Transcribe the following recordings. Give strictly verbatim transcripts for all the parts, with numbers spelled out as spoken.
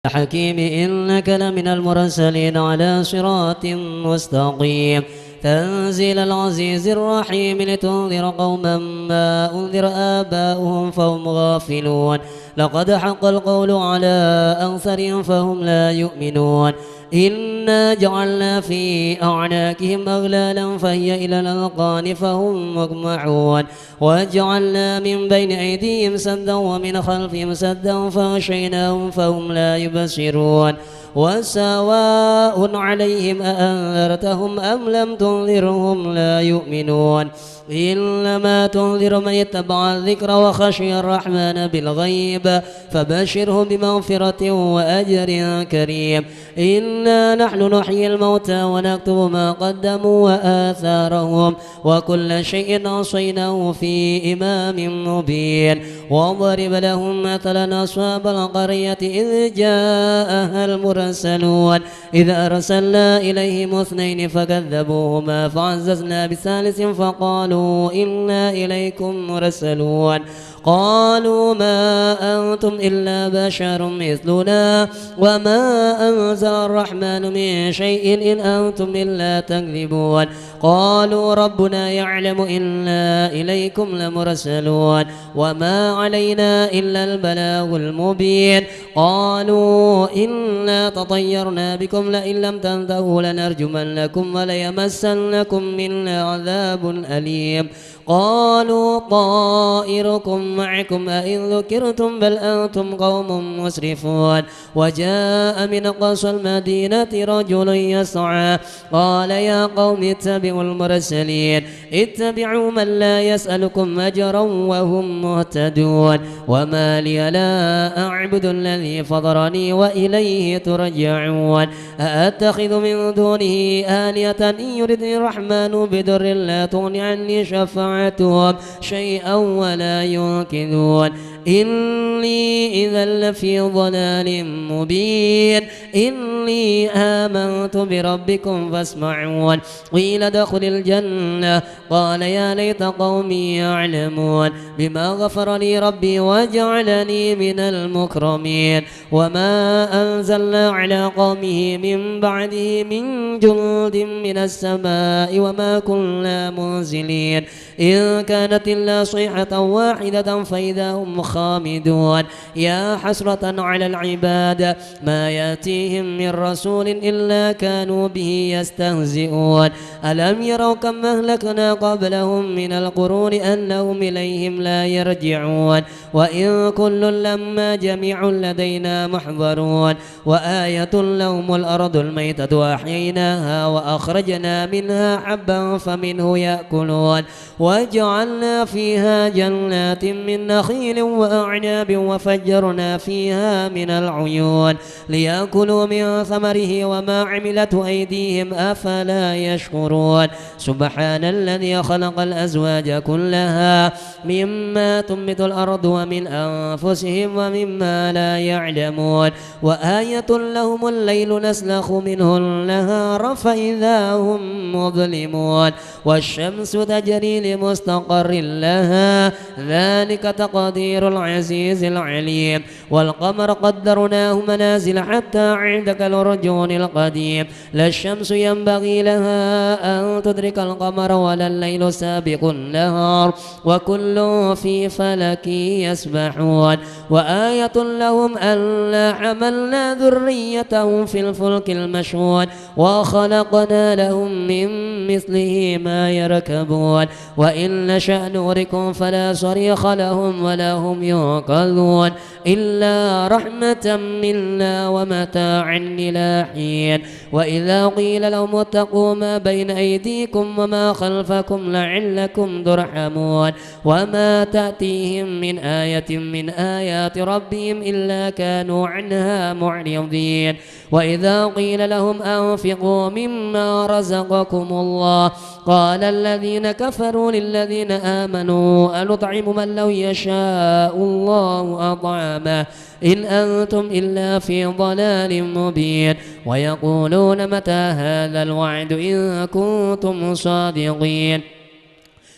الحكيم، إنك لمن المرسلين على صراط مستقيم. تنزيل العزيز الرحيم، لتنذر قوما ما أنذر آباؤهم فهم غافلون. لقد حق القول على أكثرهم فهم لا يؤمنون. إنا جعلنا في أعناقهم أغلالا فهي إلى الأذقان فهم مقمحون. وجعلنا من بين أيديهم سدا ومن خلفهم سدا فأغشيناهم فهم لا يبصرون. وسواء عليهم أأنذرتهم أم لم تنذرهم لا يؤمنون. إنما تنذر من اتبع الذكر وخشي الرحمن بالغيب فبشره بمغفرة وأجر كريم. إنا نحن نحيي الموتى ونكتب ما قدموا وآثارهم وكل شيء أحصيناه في إمام مبين. واضرب لهم مثلا أصحاب القرية إذ جاءها المرسلون. إذ أرسلنا إليهم اثنين فكذبوهما فعززنا بثالث فقالوا إنا إليكم مرسلون. قالوا ما أنتم إلا بشر مثلنا وما أنزل الرحمن من شيء إن أنتم إلا تكذبون. قالوا ربنا يعلم إنا إليكم لمرسلون وما علينا إلا البلاغ المبين. قالوا إنا تطيرنا بكم لئن لم تنتهوا لنرجمنكم وليمسنكم منا عذاب أليم. قالوا طائركم معكم أئن ذكرتم بل أنتم قوم مسرفون. وجاء من أقصى المدينة رجل يسعى قال يا قوم اتبعوا المرسلين اتبعوا من لا يسألكم أجرا وهم مهتدون. وما لي لا أعبد الذي فطرني وإليه ترجعون. أأتخذ من دونه آلهة إن يردني الرحمن بضر لا تغن عني شفاعتهم شيئا ولا ينقذون. إني إذا لفي ضلال مبين. إني آمنت بربكم فاسمعون. قيل ادخل الجنة. قال يا ليت قومي يعلمون. بما غفر لي ربي وجعلني من المكرمين. وما أنزلنا على قومه من بعده من جند من السماء وما كنا منزلين. إن كانت إلا صيحة واحدة فإذا هم خامدون. يا حسرة على العباد ما يأتيهم من رسول إلا كانوا به يستهزئون. ألم يروا كم أهلكنا قبلهم من القرون أنهم إليهم لا يرجعون. وإن كل لما جميع لدينا محضرون. وآية لهم الأرض الميتة أحييناها وأخرجنا منها حبا فمنه يأكلون. وجعلنا فيها جنات من نخيل وأعناب وفجرنا فيها من العيون ليأكلوا من ثمره وما عملته أيديهم أفلا يشكرون. سبحان الذي خلق الأزواج كلها مما تنبت الأرض ومن أنفسهم ومما لا يعلمون. وآية لهم الليل نسلخ منه النهار فإذا هم مظلمون. والشمس تجري لمستقر لها ذلك تقدير العزيز العليم. والقمر قدرناه منازل حتى عاد كالعرجون القديم. لا الشمس ينبغي لها أن تدرك القمر ولا الليل سابق النهار وكل في فلك يسبحون. وآية لهم أنا حملنا ذريتهم في الفلك المشحون وخلقنا لهم من مثله ما يركبون وإن نشأ نغرقهم فلا صريخ لهم ولا هم ينقذون. إلا رحمة منا ومتاعا إلى حين. وإذا قيل لهم اتقوا ما بين أيديكم وما خلفكم لعلكم ترحمون. وما تأتيهم من آية من آيات ربهم إلا كانوا عنها معرضين. وإذا قيل لهم أنفقوا مما رزقكم الله قال الذين كفروا للذين آمنوا أنطعم من لو يشاء الله أطعمه إن أنتم إلا في ضلال مبين. ويقولون متى هذا الوعد إن كنتم صادقين.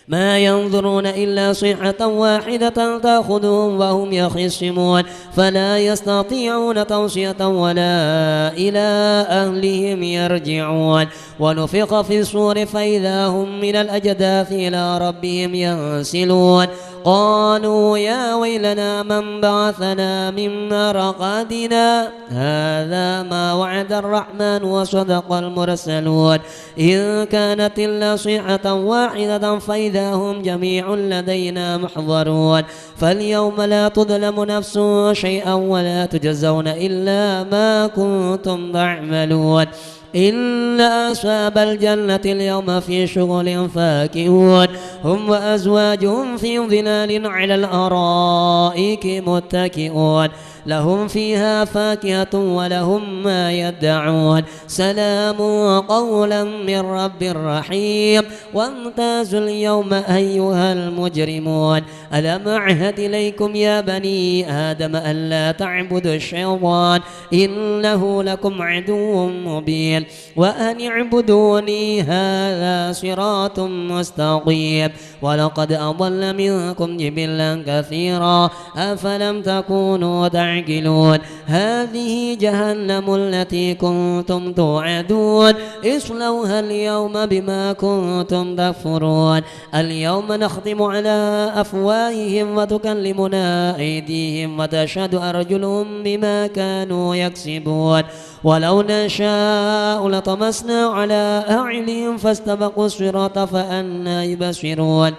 ما ينظرون إلا صيحة واحدة تأخذهم وهم يخصمون، فلا يستطيعون توصية ولا إلى أهلهم يرجعون. ونفخ في الصور فإذا هم من الأجداث إلى ربهم ينسلون. قالوا يا ويلنا من بعثنا من مرقدنا، هذا ما وعد الرحمن وصدق المرسلون. إن كانت إلا صيحة واحدة فإذا هم جميع لدينا محضرون. فاليوم لا تظلم نفس شيئا ولا تجزون إلا ما كنتم تعملون. إن أصحاب الجنة اليوم في شغل فاكهون، هم وأزواجهم في ظلال على الأرائك متكئون. لهم فيها فاكهة ولهم ما يدعون. سلام قولا من رب رحيم. وامتازوا اليوم أيها المجرمون. ألم أعهد إليكم يا بني آدم ألا تعبدوا الشيطان إنه لكم عدو مبين. وأن اعبدوني هذا صراط مستقيم. ولقد أضل منكم جبلا كثيرا أفلم تكونوا تعقلون. هذه جهنم التي كنتم توعدون اصلوها اليوم بما كنتم تكفرون. اليوم نختم على أفواههم وتكلمنا أيديهم وتشهد أرجلهم بما كانوا يكسبون. ولو نشاء لطمسنا على أعينهم فاستبقوا الصراط فأنى يبصرون.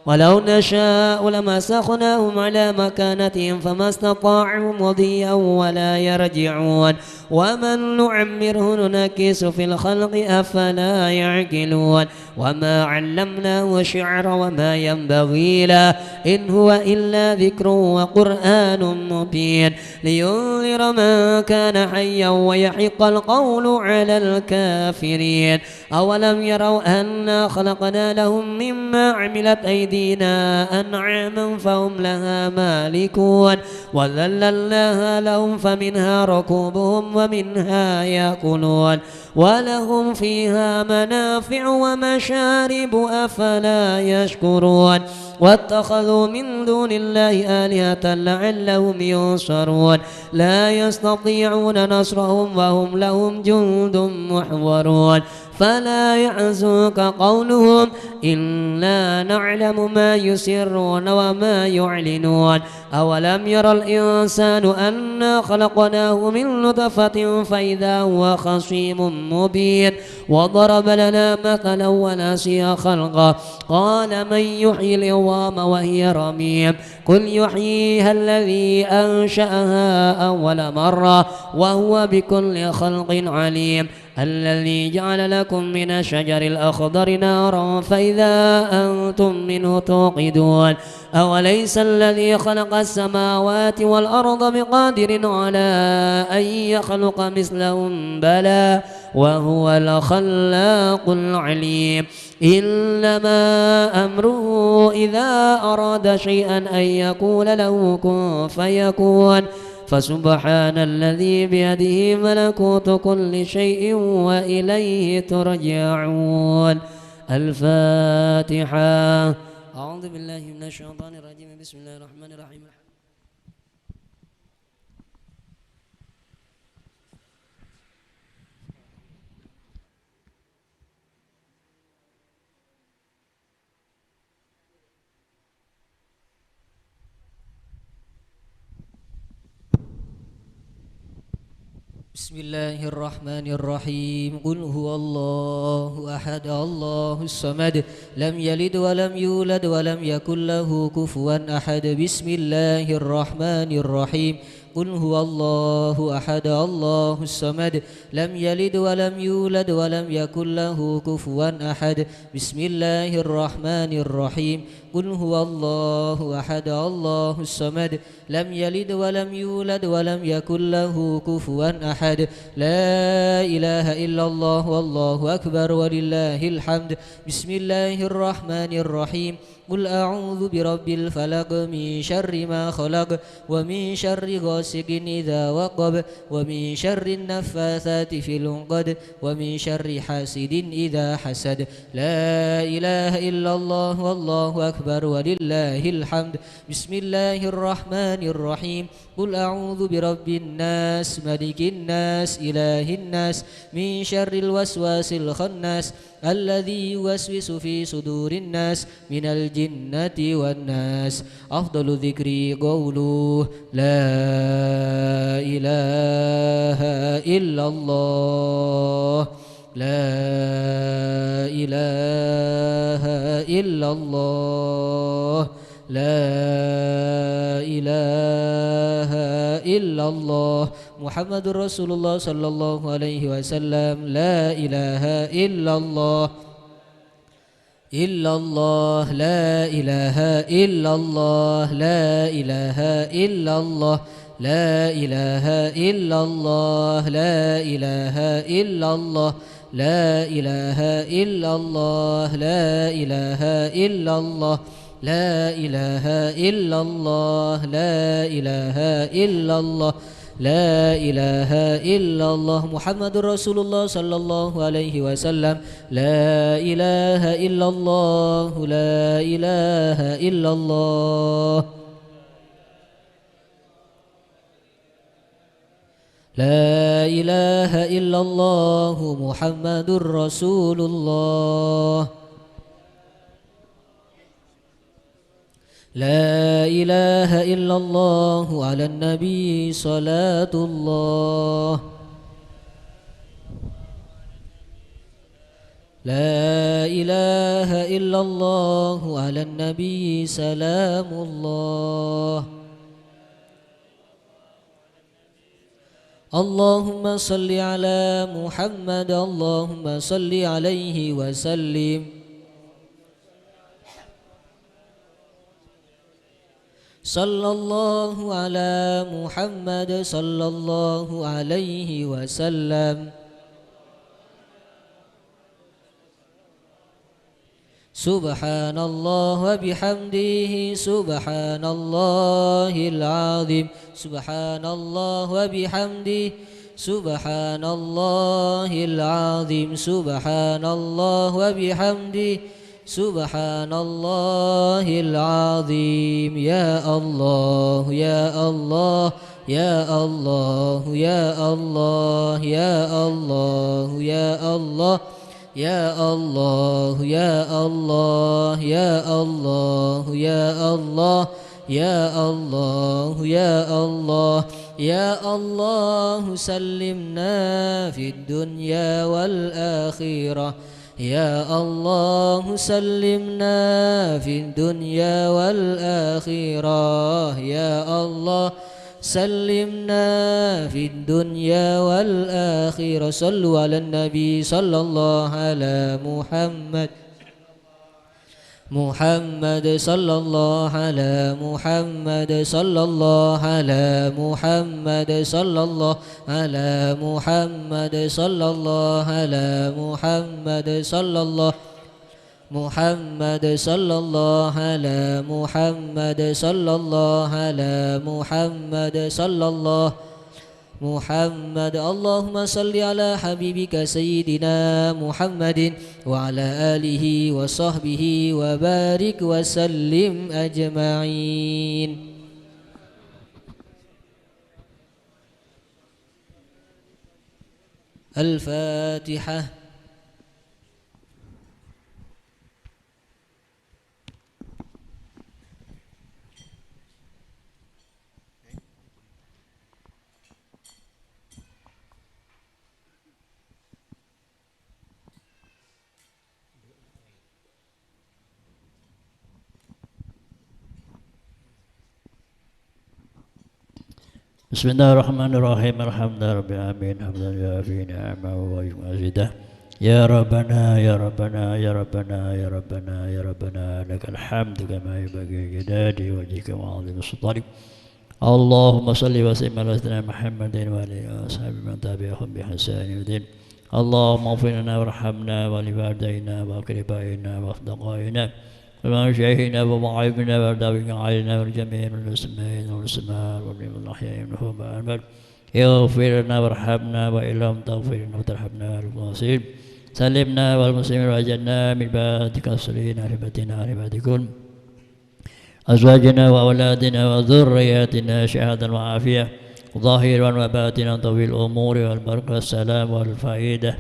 ولو نشاء لمسخناهم على مكانتهم فما استطاعوا مضيا ولا يرجعون. ومن نعمره ننكسه في الخلق أفلا يعقلون. وما علمناه الشعر وما ينبغي له إن هو إلا ذكر وقرآن مبين لينذر من كان حيا ويحق القول على الكافرين. أولم يروا أنا خلقنا لهم مما عملت أيدينا أنعاما فهم لها مالكون وذللناها لهم فمنها ركوبهم ومنها يأكلون ولهم فيها منافع ومشارب أفلا يشكرون. واتخذوا من دون الله آلهة لعلهم ينصرون. لا يستطيعون نصرهم وهم لهم جند محضرون. فلا يحزنك قولهم إنا نعلم ما يسرون وما يعلنون. أولم ير الإنسان أنا خلقناه من نطفة فإذا هو خصيم مبين. وضرب لنا مثلا ونسي خلقه قال من يحيي العظام وهي رميم. قل يحييها الذي أنشأها أول مرة وهو بكل خلق عليم. الذي جعل لكم من الشجر الأخضر نارا فإذا أنتم منه توقدون. أوليس الذي خلق السماوات والأرض بقادر على أن يخلق مثلهم؟ بلى وهو الخلاق العليم. إنما أمره إذا أراد شيئا أن يقول له كن فيكون. فسبحان الذي بيده ملكوت كل شيء وإليه ترجعون. الفاتحة. أعوذ بالله من الشيطان الرجيم. بسم الله الرحمن الرحيم. بسم الله الرحمن الرحيم. قل هو الله أحد، الله الصمد، لم يلد ولم يولد ولم يكن له كفوا أحد. بسم الله الرحمن الرحيم. قل هو الله أحد، الله الصمد، لم يلد ولم يولد ولم يكن له كفوا أحد. بسم الله الرحمن الرحيم. قل هو الله أحد، الله الصمد، لم يلد ولم يولد ولم يكن له كفوا أحد. لا إله إلا الله والله أكبر ولله الحمد. بسم الله الرحمن الرحيم. قل أعوذ برب الفلق، من شر ما خلق، ومن شر غاسق غاسق إذا وقب، ومن شر النفاثات في العقد، ومن شر حاسد إذا حسد. لا إله إلا الله والله أكبر ولله الحمد. بسم الله الرحمن الرحيم. قل أعوذ برب الناس، ملك الناس، إله الناس، من شر الوسواس الخناس، الذي يوسوس في صدور الناس، من الجنة والناس. أفضل الذكر قوله لا إله إلا الله. لا إله إلا الله. لا إله إلا الله. محمد رسول الله صلى الله عليه وسلم. لا إله إلا الله. إلا الله، لا إله إلا الله، لا إله إلا الله، لا إله إلا الله، لا إله إلا الله، لا إله إلا الله، لا إله إلا الله، لا إله إلا الله، لا إله إلا الله، لا إله إلا الله، محمد رسول الله صلى الله عليه وسلم. لا إله إلا الله، لا إله إلا الله. لا إله إلا الله، محمد رسول الله. لا إله إلا الله، على النبي صلاة الله. لا إله إلا الله، على النبي سلام الله. اللهم صل على محمد، اللهم صل عليه وسلم. صلى الله على محمد، صلى الله عليه وسلم. سبحان الله وبحمده، سبحان الله العظيم، سبحان الله وبحمده، سبحان الله العظيم، سبحان الله وبحمده، سبحان الله العظيم. يا الله، يا الله، يا الله، يا الله، يا الله، يا الله. يا الله، يا الله، يا الله، يا الله، يا الله، يا الله، يا الله، سلمنا في الدنيا والآخرة. يا الله، سلمنا في الدنيا والآخرة. يا الله، سلمنا في الدنيا والآخرة. صلوا على النبي، صلى الله على محمد. محمد، صلى الله على محمد، صلى الله على محمد، صلى الله على محمد، صلى الله على محمد، صلى الله محمد صلى الله على محمد صلى الله على محمد صلى الله محمد. اللهم صل على حبيبك سيدنا محمد وعلى آله وصحبه وبارك وسلم أجمعين. الفاتحة. بسم الله الرحمن الرحيم. الحمد لله رب العالمين. حمدا يوافي نعمه ويكافئ مزيده. يا ربنا، يا ربنا، يا ربنا، يا ربنا، يا ربنا، لك الحمد كما ينبغي لجلال وجهك وعظيم سلطانك. اللهم صل وسلم على سيدنا محمد وعلى آله وصحبه ومن تبعهم بإحسان إلى يوم الدين. اللهم اغفر لنا وارحمنا ولوالدينا وأقربائنا وأصدقائنا ومشايخنا ومعلمنا وتوفيق علينا والجميع من المسلمين والمسلمات والمؤمنين الأحياء منهم والأموات. اغفر لنا وارحمنا، وإن لم تغفر لنا وترحمنا لنكن من الخاسرين. سلمنا والمسلمين وأجرنا من بعدك الصالحين، أهل بيتنا، أهل بيتكم، أزواجنا وأولادنا وذرياتنا صحة وعافية، ظاهرا وباطنا، طويل الأمور والبركة، السلام والفائدة.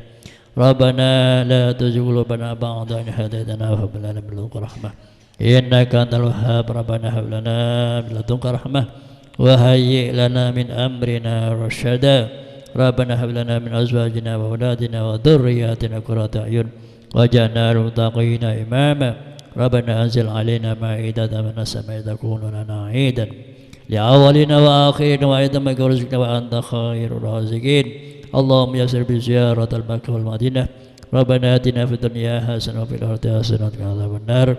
ربنا لا تزغ قلوبنا بعد إذ هديتنا وهب لنا من لدنك رحمة إنك أنت الوهاب. ربنا هب لنا من لدنك رحمة وهيئ لنا من أمرنا رشدا. ربنا هب لنا من أزواجنا وأولادنا وذرياتنا قرة أعين واجعلنا للمتقين إماما. ربنا أنزل علينا مائدة من السماء تكون لنا عيدا لأولنا وآخرنا وآية منك وارزقنا وأنت خير الرازقين. اللهم يسر بزيارة مكة والمدينة. ربنا آتنا في الدنيا حسنة وفي الآخرة حسنة وقنا عذاب النار.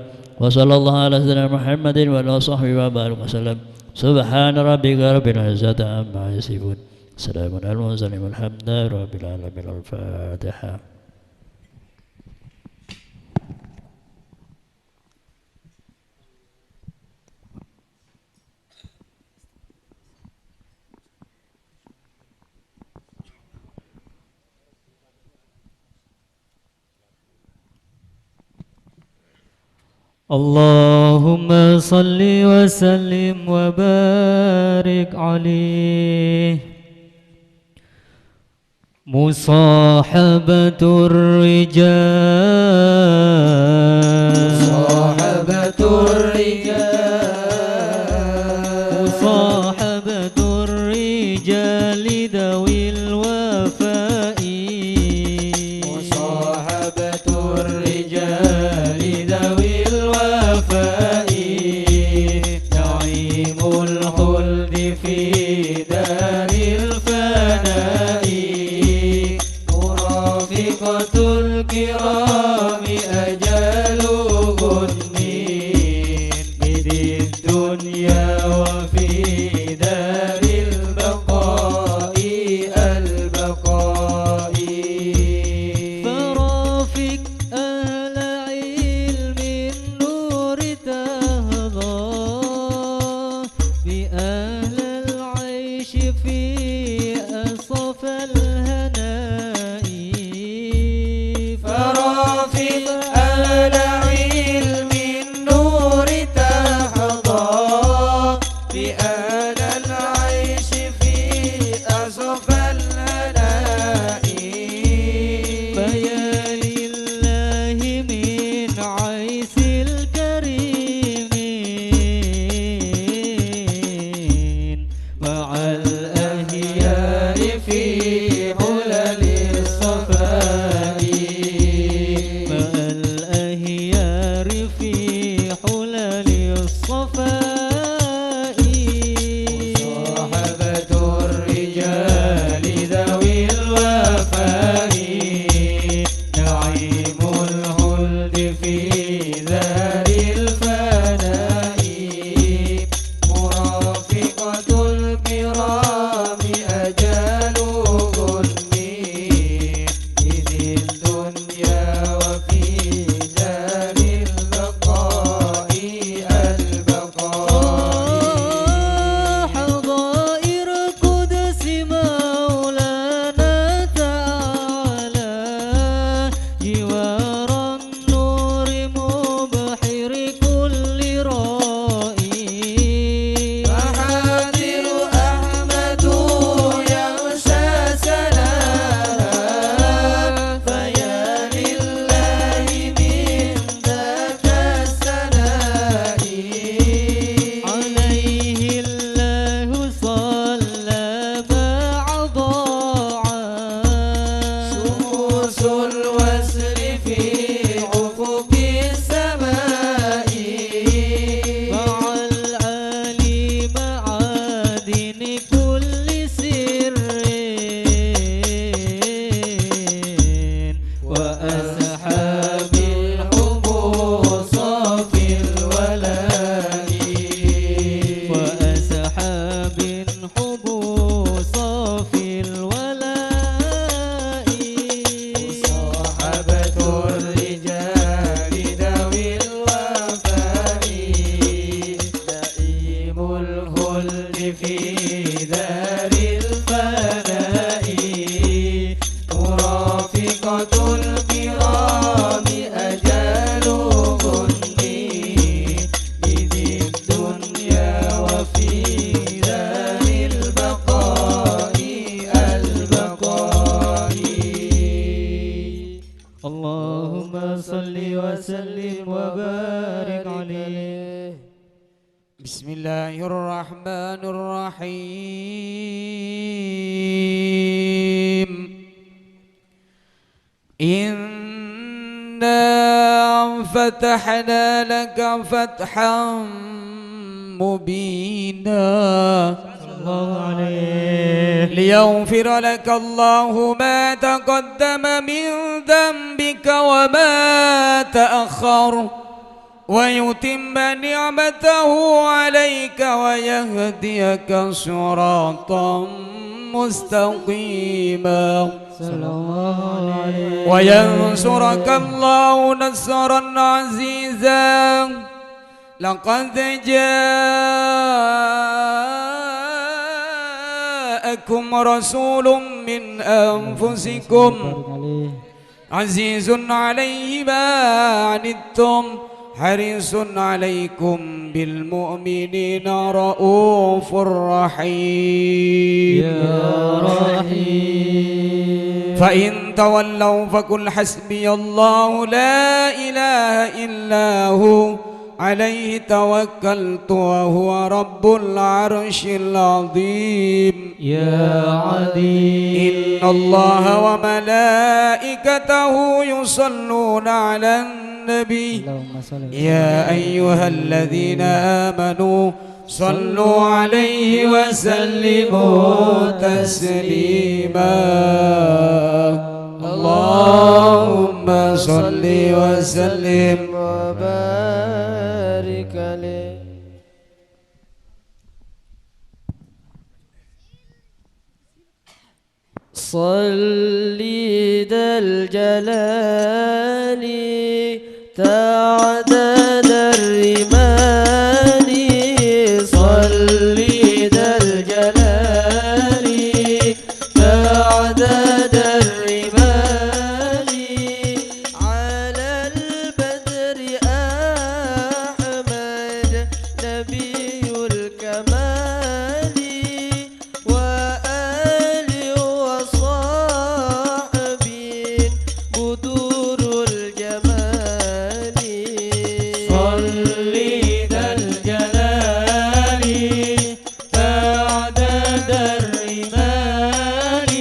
وصلى الله على سيدنا محمد وعلى آله وصحبه وبارك وسلم. سبحان ربك رب العزة عما يصفون. سلام على المرسلين والحمد لله رب العالمين. الفاتحة. اللهم صل وسلم وبارك عليه. مصاحبة الرجال. مصاحبة الرجال. مصاحبة الرجال ذوي الوفاء. مصاحبة الرجال ذوي الوفاء. نعيم الخلد في دار الفناء. مرافقة الكرام أجل غنم بذي الدنيا وفي دار البقاء البقاء. فرافق أهل علم النور تهضى بأهل العيش في أصفى الهناء. فرافق أهل علم النور تحظى بأهل العيش في أصفى الهناء. وسلم وبارك عليه. بسم الله الرحمن الرحيم. إنا فتحنا لك فتحا مبينا. صلى الله عليه. ليغفر لك الله ما تقدم من ذنبك وما تأخر ويتم نعمته عليك ويهديك صراطا مستقيما. صلى الله عليه. وينصرك الله نصرا عزيزا. لقد جاءكم رسول من أنفسكم عزيز عليه ما عنتم حريص عليكم بالمؤمنين رءوف رحيم. يا رحيم. فإن تولوا فقل حسبي الله لا إله إلا هو عليه توكلت وهو رب العرش العظيم. يا عليم. إن الله وملائكته يصلون على النبي. اللهم صل وسلم. يا أيها الذين آمنوا صلوا عليه وسلموا تسليما. اللهم صل وسلم وبارك عليه. صل ذا الجلال تعدد الرمال، صل ذا الجلال تعدد الرمال، على البدر أحمد نبي الكمال، وآل وصحب بدور الجمال. صل ذا الجلال تعدد الرمال،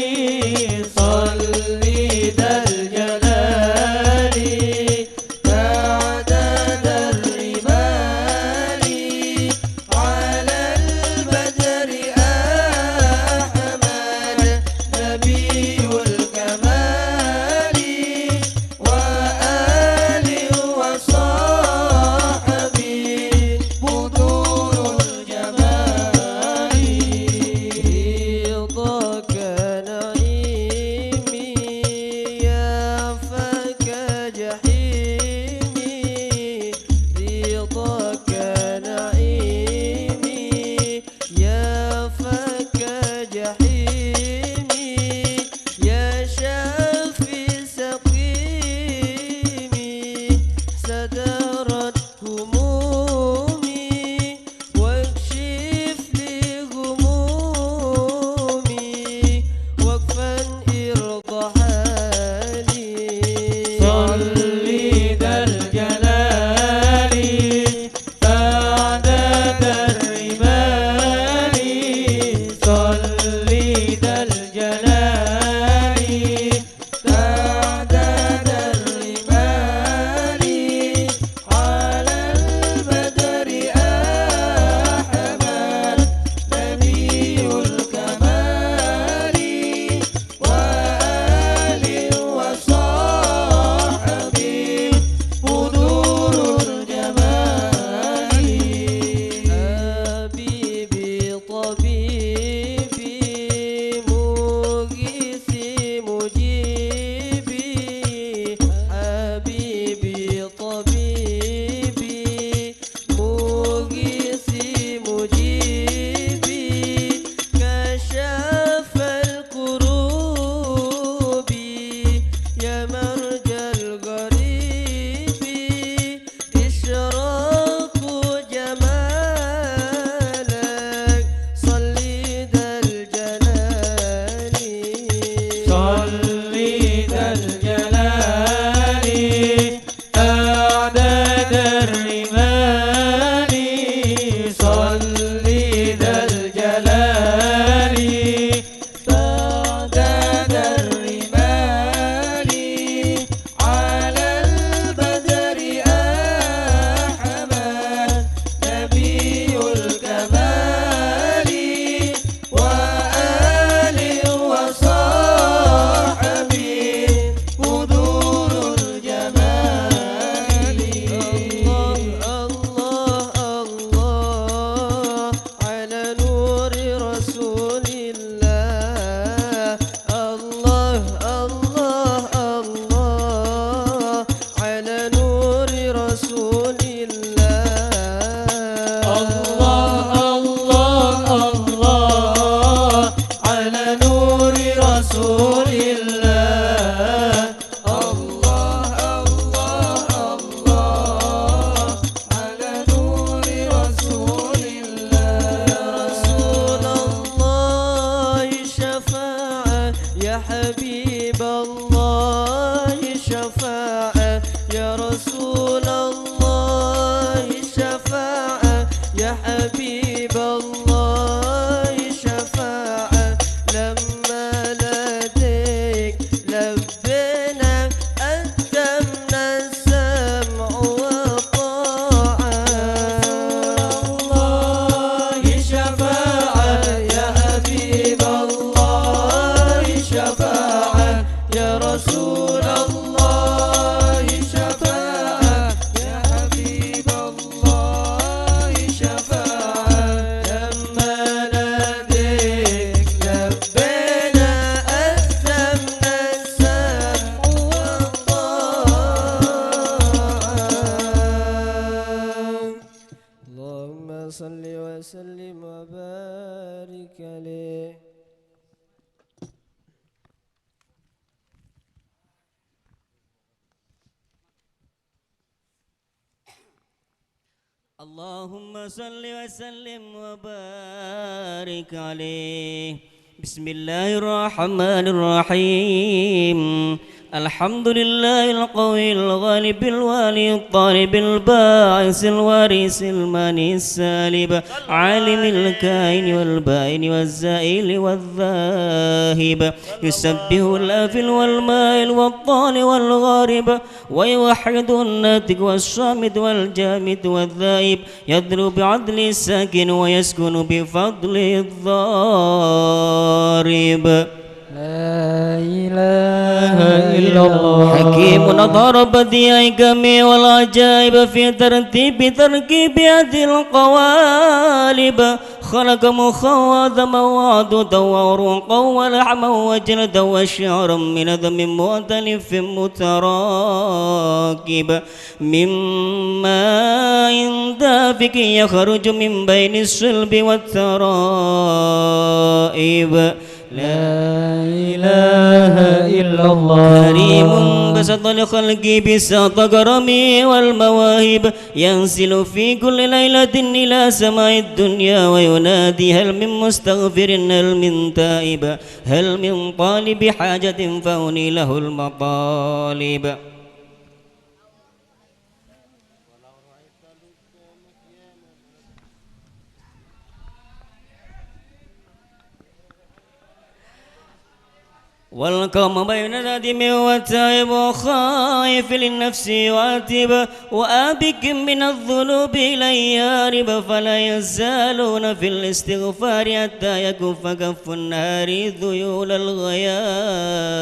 الله. الله، الله، الله على نور رسول الله. يا رسول الله شفاعة، يا حبيب الله شفاعة، يا رسول الله شفاعة، يا حبيب الله شفاعة. لما ناديك لبينا، ألزمنا السمع والطاعة. يا رسول الله شفاعة، يا حبيب الله شفاعة، يا رسول الله شفاعة، يا حبيب الله شفاعة. لما ناديك لبينا، ألزمنا السمع والطاعة. اللهم صل وسلم وبارك عليه. اللهم صل وسلم وبارك عليه. بسم الله الرحمن الرحيم. الحمد لله القوي الغالب الوالي الطالب الباعث الوارث المانع السالب عالم الكائن والبائن والزائل والذاهب. يسبح الآفل والمائل والضال والغارب، ويوحد الناطق والصامت والجامد والذائب، يضرب بعدل الساكن ويسكن بفضل الضارب. لا إله إلا الله. حكيم أظهر بديع الحكم والعجائب في ترتيب تركيب هذه القوالب. خلق مخا وعظما وعضدا وعروقا ولحما وجلدا وشعرا من عظم مؤتلف متراكب، من ماء دافق يخرج من بين الصلب والترائب. لا إله إلا الله. كريم بسط لخلقه بساط كرمه والمواهب، ينزل في كل ليلة إلى سماء الدنيا وينادي: هل من مستغفر، هل من تائب، هل من طالب حاجة فأني له المطالب. والقوم بين نادم وتائب وخائف للنفس يعاتب، وآبق من الذنوب إلى يارب، فلا يزالون في الاستغفار حتى يكف كف النهار ذيول الغياهب،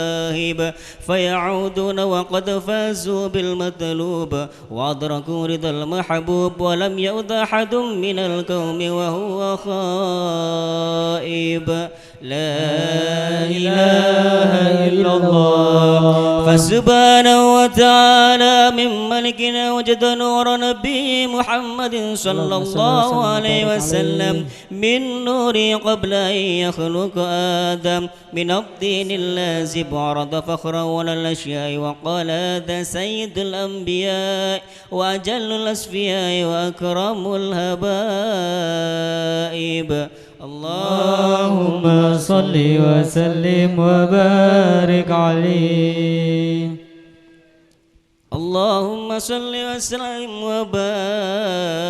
فيعودون وقد فازوا بالمطلوب، وأدركوا رضا المحبوب، ولم يعد أحد من القوم وهو خائب. لا إله إلا الله. فسبحانه وتعالى من ملكنا وجد نور نبي محمد صلى الله عليه وسلم، من نوره قبل أن يخلق آدم، من الطين الذي بعرض فخرا على الأشياء وقال: هذا سيد الأنبياء وأجل الأصفياء وأكرم الحبائب. اللهم صل وسلم وبارك عليه. اللهم صل وسلم وبارك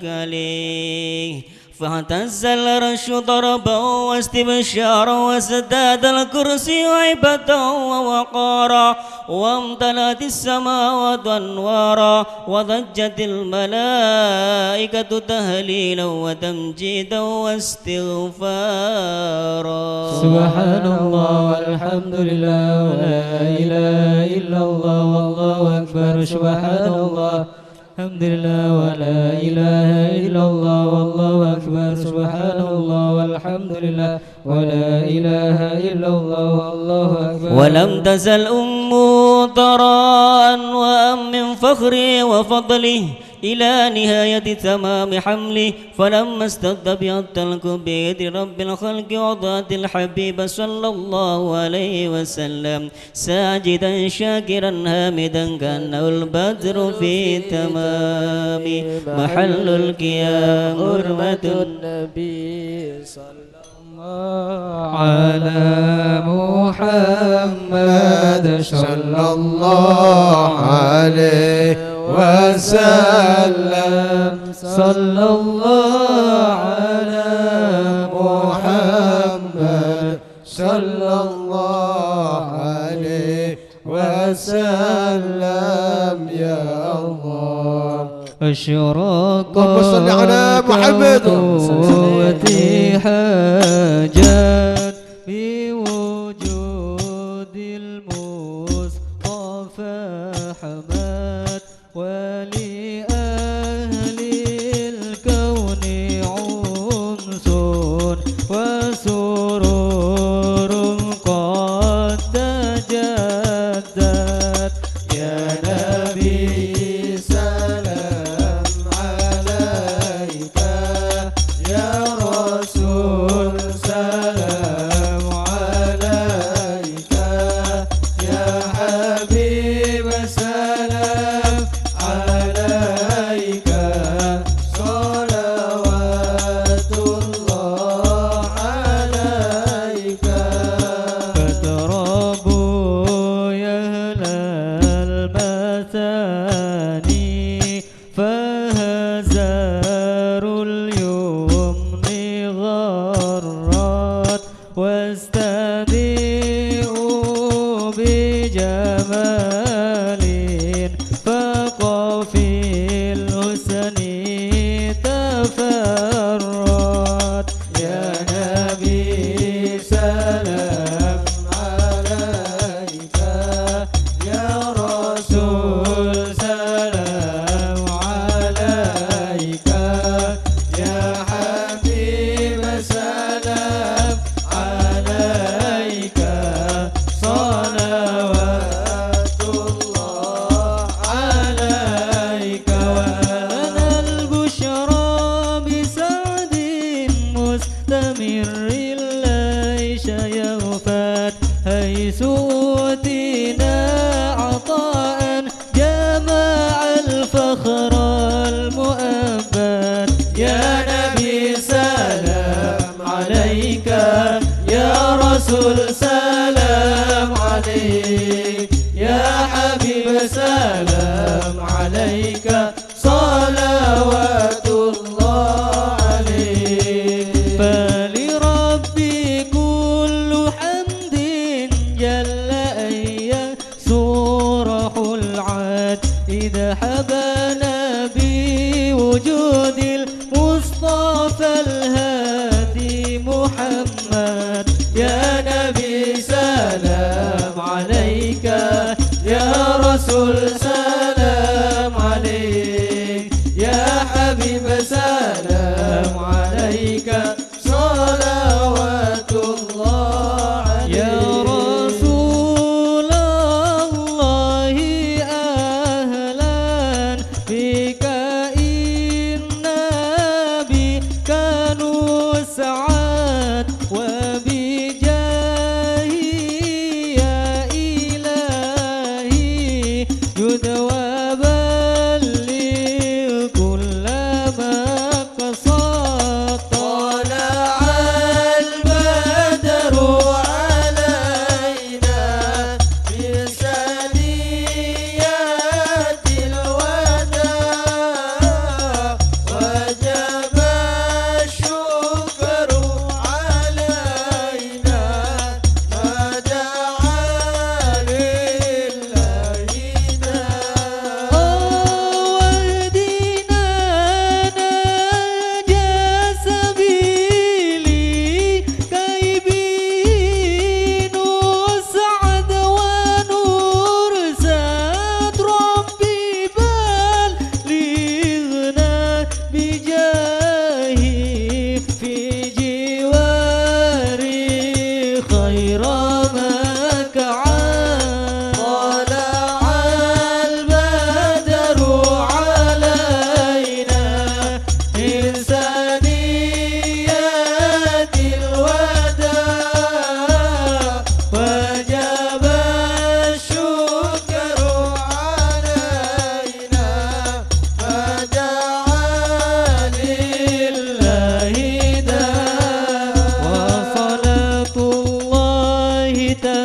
عليه. فاهتز العرش طربا واستبشارا وازداد الكرسي هيبة ووقارا وامتلأت السماوات أنوارا وضجت الملائكة تهليلا وتمجيدا واستغفارا. سبحان الله والحمد لله ولا إله إلا الله والله أكبر. سبحان الله الحمد لله ولا إله إلا الله والله أكبر. سبحان الله والحمد لله ولا إله إلا الله والله أكبر. ولم تزل أمه ترى أنواعا من فخره وفضله إلى نهاية تمام حمله، فلما اشتد بيض الكبير رب الخلق وضعت الحبيب صلى الله عليه وسلم ساجدا شاكرا حامدا كأنه البدر في تمام محل القيام حرمة النبي صلى الله على محمد صلى الله عليه وسلم. صلى الله على محمد صلى الله عليه وسلم يا الله. أشرقت اللهم صل على محمد. قوتي حاجات بوجود المصطفى حمد. ولأهل الكون أنس وسرور قد تجدد. يا نبي سلام عليك، يا رسول سلام عليك، يا حبيب سلام عليك، صلوات الله عليك. فاطربوا يا أهل المثاني، فهزار اليمن غرت، واستضيئوا بجمال فاق في الحسن تفرد. يا نبي سلام عليك، يا رسول سلام عليك، يا حبيب سلام عليك، صلوات الله عليك. ولنا البشرى بسعد مستمر ليس يغفل، حيث أوتينا عطاء جمع الفخر المؤبد. يا نبي سلام عليك، يا رسول سلام عليك، يا حبيب سلام عليك، صلوات الله عليك. فلربي كل حمد جل أن يسوره العد، إذ حبانا بوجود المصطفى الهادي محمد. يا نبي سلام عليك، يا رسول سلام عليك، يا حبيب سلام عليك، صلوات الله عليك. يا رسول الله أهلا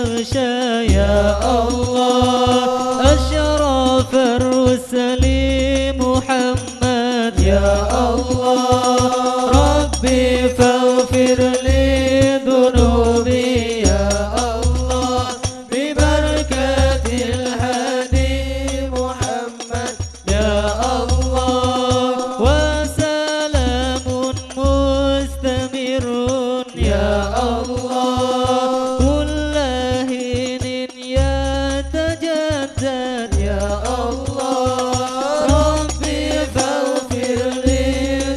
عرشا يا الله، أشرف الرسل محمد يا الله. ربي فاغفر لي ذنوبي يا الله، ببركة الهادي محمد يا الله، وسلام مستمر يا الله، كل حين يتجدد يا الله. ربي فاغفر لي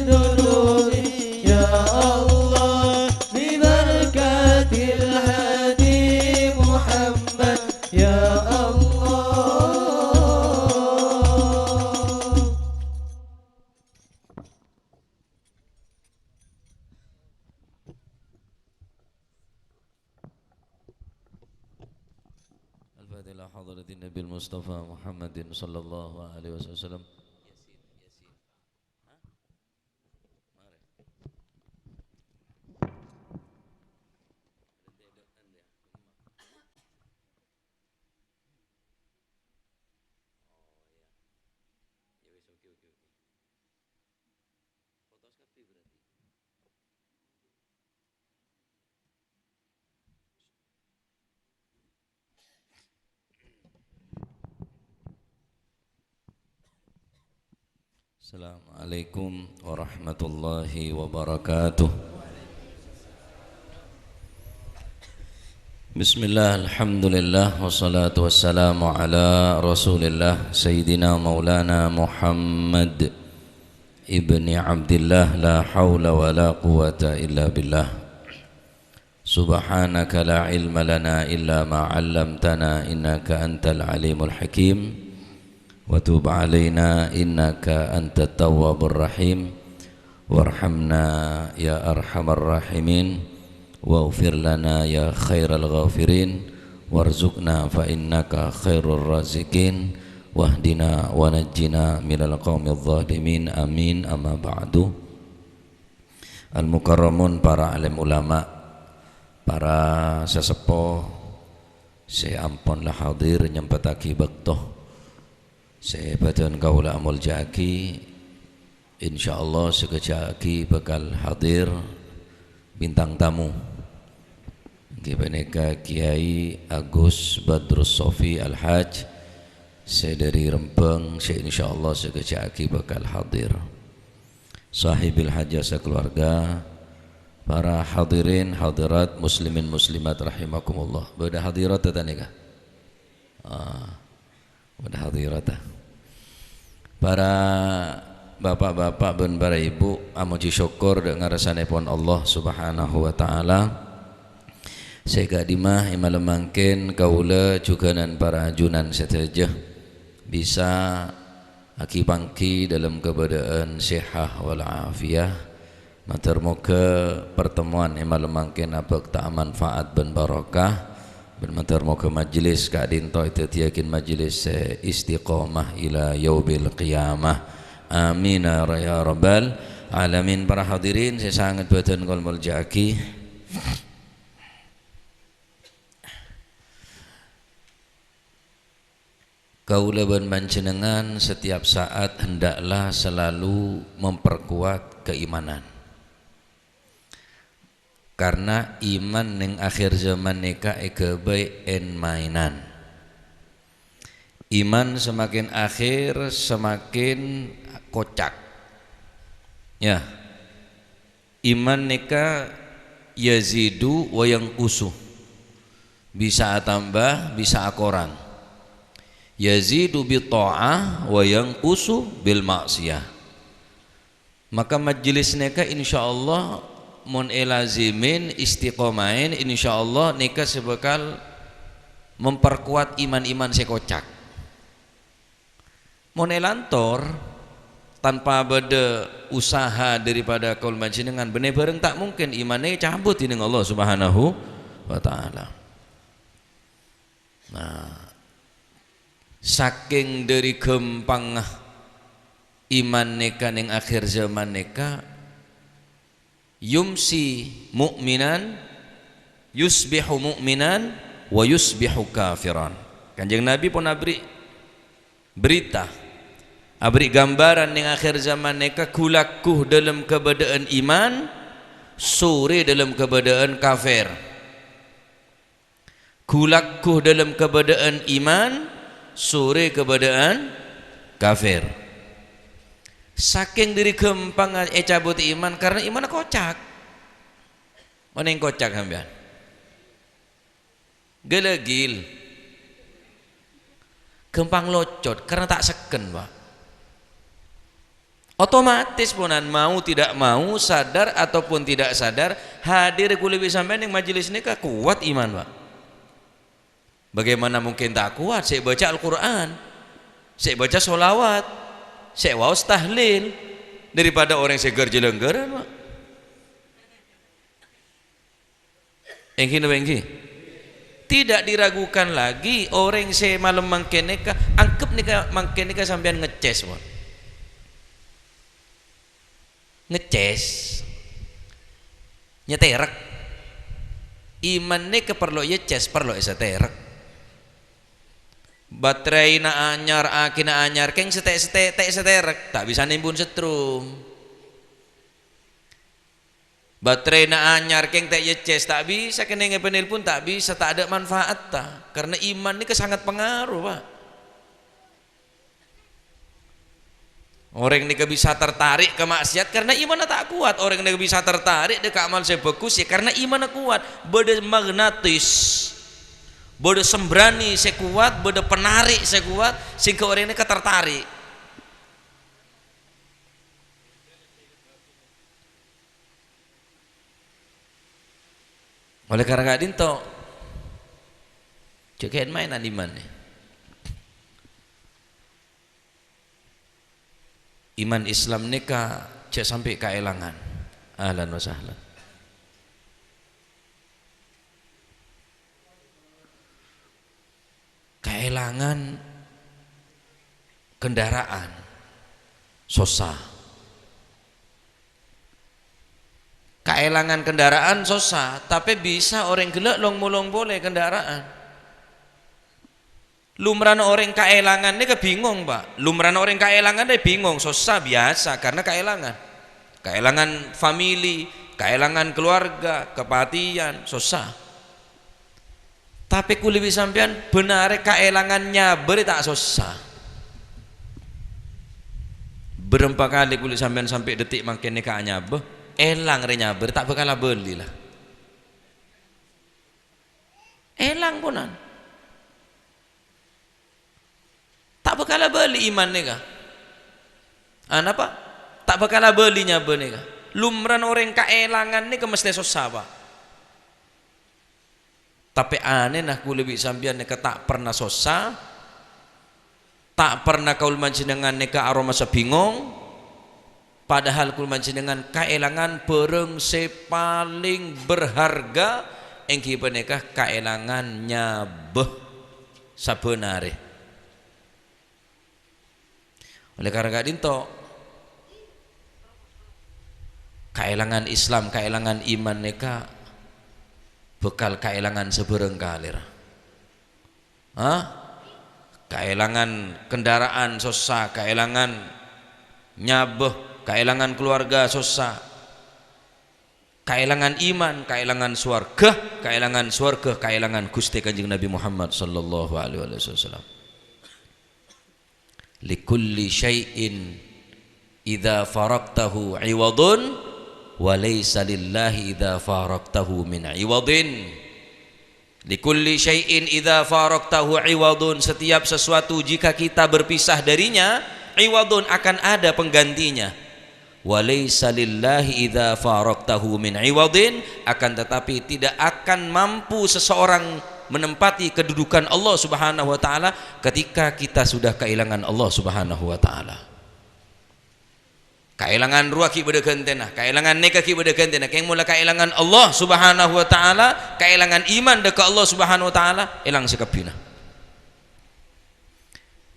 ذنوبي يا الله، ببركة الهادي محمد يا الله. الفاتحة إلى حضرة النبي المصطفى محمد صلى الله عليه وسلم. Assalamualaikum warahmatullahi wabarakatuh. Bismillah, alhamdulillah, wassalatu wassalamu ala Rasulillah, Sayyidina Maulana Muhammad ibni Abdillah, la haula wa la quwwata illa billah. Subhanaka la ilma lana illa ma 'allamtana innaka antal alimul hakim. Wa tub 'alaina innaka antat tawwabur rahim. Warhamna ya arhamar rahimin. Waghfir lana ya khairal ghafirin. Warzuqna fa innaka khairur raziqin. Wahdina wa najjina minal qaumidh dhalimin. Amin. Amma ba'du. Al-mukarramun, para alim ulama, para saseppo sè ampon la hadir nyempettaghi bâkto sè bâdân kaulâ amolja'aghi, insyaallah sakejjhâ' aghi bhâkal hadir bintang tamu. Èngghi panèka Kiai Agus Badrus Sofi Al-Haj sè dhâri Rembang sè insyaallah sakejjhâ' aghi bhâkal hadir. Sahibil hajah sakeluarga, para hadirin hadirat muslimin muslimat rahimakumullah. Bâdâ hadirat ta' nèka? Ah, bâdâ hadirat ta'. Para bapak-bapak bân para ibu, amojhi sokkor dâ' ngarsanèpon Allah Subhanahu wa Ta'ala. Sè ka'dimma è malem mangkèn kaulâ jhughân para ajunan sadhâjâ bisa aghi-pangghi dâlem kabâdâ'ân sèhat wal afiyah. Mator moghâ pertemuan è malem mangkèn abhâkta manfaat bân barokah. Bân mator moghâ majelis ka'dinto èdhâddhiyâghi majelis sè istiqomah ila yaumil qiyamah. Amin ya rabbal alamin. Para hadirin sè sanget bâdân kaulâ molja'aghi. Kaulâ bân panjhennengngan setiap saat hendaklah selalu memperkuat keimanan. Karna iman neng akhir zaman nèka èghâbây èn-maènan. Iman semakin akhir, semakin kocak. Ya. Iman nèka yazidu wa yanqusu. Bisa atamba, bisa akorang. Yazidu bit tha'ah wa yanqusu bil ma'siyah. Maka majelis nèka insyaallah mon èlazimin, istiqomahin, insyaallah nèka sè bhâkal memperkuat iman-iman sè kocak. Mon èlantor, tanpa bâdâ usaha daripada kaulâ panjhennengngan, bânnè bhâreng ta' mungkin imanna ècabut dhinèng Allah Subhanahu wa Ta'ala. Nah, sakèng dhâri ghâmpangnga iman nèka neng akhir zaman nèka, yumsi mu'minan, yusbihu mu'minan, wa yusbihu kafiran. Kanjeng Nabi pon aberri' berita, aberri' gambaran neng akhir zaman neka ghu-lagghu dhalem kabadha'an iman, sore dhalem kabadha'an kafir. Ghu-lagghu dhalem kabadha'an iman, sore kabadha'an kafir. Saking dhiri ghâmpangnga ècabut iman, karena imanna kocak. Oneng kocak sampèyan? Ghâlâghil. Ghâmpang locot, karena ta' sekken, Pak. Otomatis, ponan, mau tidak mau, sadar ataupun tidak sadar, hadir kulâ bi' sampèyan neng majelis neka kowat iman, Pak. Bagaimana mungkin ta' kowat? Sè baca Al-Qur'an, sè baca sholawat, sè waos tahlil, daripada orèng sè ghâr-jhâlânggârân, Pak. Èngghi napa èngghi? Tidak diragukan lagi, orèng sè malem mangkèn nèka, angghep nèka, mangkèn nèka sampèyan ngecès, Pak. Ngecès. Nyetèrèk. Iman nèka parlo ècès, parlo èsatèrèk. Baterèna anyar, akèna anyar, kèng sè ta' èsatè-, ta' èsatèrèk, ta' bisa nèmbun setrum. Baterèna anyar, kèng ta' ècès, ta' bisa, kennèng èpanelpon, ta' bisa, ta' ada manfaatta. Karena iman nèka sangat pengaruh, Pak. Orèng nèka bisa tertarik ka maksiat karena imanna ta' kowat. Orèng nèka bisa tertarik dâ' ka amal sè bhâghus, ya karena imanna kowat. Bâdâ magnetis, bâdâ sembrani sè kowat, bâdâ penarik sè kowat, sehingga orèng nèka tertarik. Oleh karena ka'dinto, jhâ' kèn-maènan iman. Iman Islam nèka jhâ' sampè' kaèlangan. Ahlan wa sahlan. Kaèlangan kendaraan, sossa. Kaèlangan kendaraan sossa, tapè bisa orèng ghellâ' long-molong polè kendaraan. Lumrana orèng kaèlangan nèka bingong, Pak. Lumrana orèng kaèlangan rè bingong, sossa, biyasa, karena kaèlangan. Kaèlangan famili, kaèlangan keluarga, kapatèyan, sossa. Tapè kulâ bi' sampèyan bân arè kaèlangan nyabâ rè ta' sossa. Bârâmpa kalè kulâ sampèyan sampè' dâtè' mangkèn nèka anyabâ, èlang rè nyabâ rè ta' bhâkal abâli, la. Èlang, ponan. Ta' bhâkal abâli iman nèka. Ah, napa? Ta' bhâkal abâli nyabâ nèka. Lumrana orèng kaèlangan nèka mestè sossa, Pak. Tapè anèna kulâ bi' sampèyan nèka ta' pernah sossa, ta' pernah kaulâ panjhennengngan nèka aromasa bingong, padahal kulâ panjhennengngan kaèlangan bhârâng sè palèng berharga, èngghi panèka kaèlangan nyabâ sabbhân arè. Oleh karena ka'dinto, kaèlangan Islam, kaèlangan iman nèka bhâkal kaèlangan sabhârâng kalèra. Hah? Kaèlangan kendaraan sossa, kaèlangan nyabâ, kaèlangan keluarga sossa. Kaèlangan iman, kaèlangan sowarghâ, kaèlangan sowarghâ, kaèlangan Ghustè Kanjeng Nabi Muhammad sallallahu alaihi wasallam. "Likulli syai'in idza faraqtahu iwadun, wa laisa lillahi idza faraqtahu min iwadin." "Likulli syai'in idza faraqtahu iwadun," setiap sesuatu jika kita berpisah darinya, iwadun, akan ada penggantinya. "Wa laisa lillahi idza faraqtahu min iwadin," akan tetapi tidak akan mampu seseorang menempati kedudukan Allah Subhanahu wa taala ketika kita sudah kehilangan Allah Subhanahu wa taala. Kaèlangan rowa ghi' bâdâ ghântèna, kaèlangan nèka ghi' bâdâ ghântèna, kèng mola kaèlangan Allah Subhanahu wa taala, kaèlangan iman dâ' ka Allah Subhanahu wa taala, èlang sakabbhiyânna.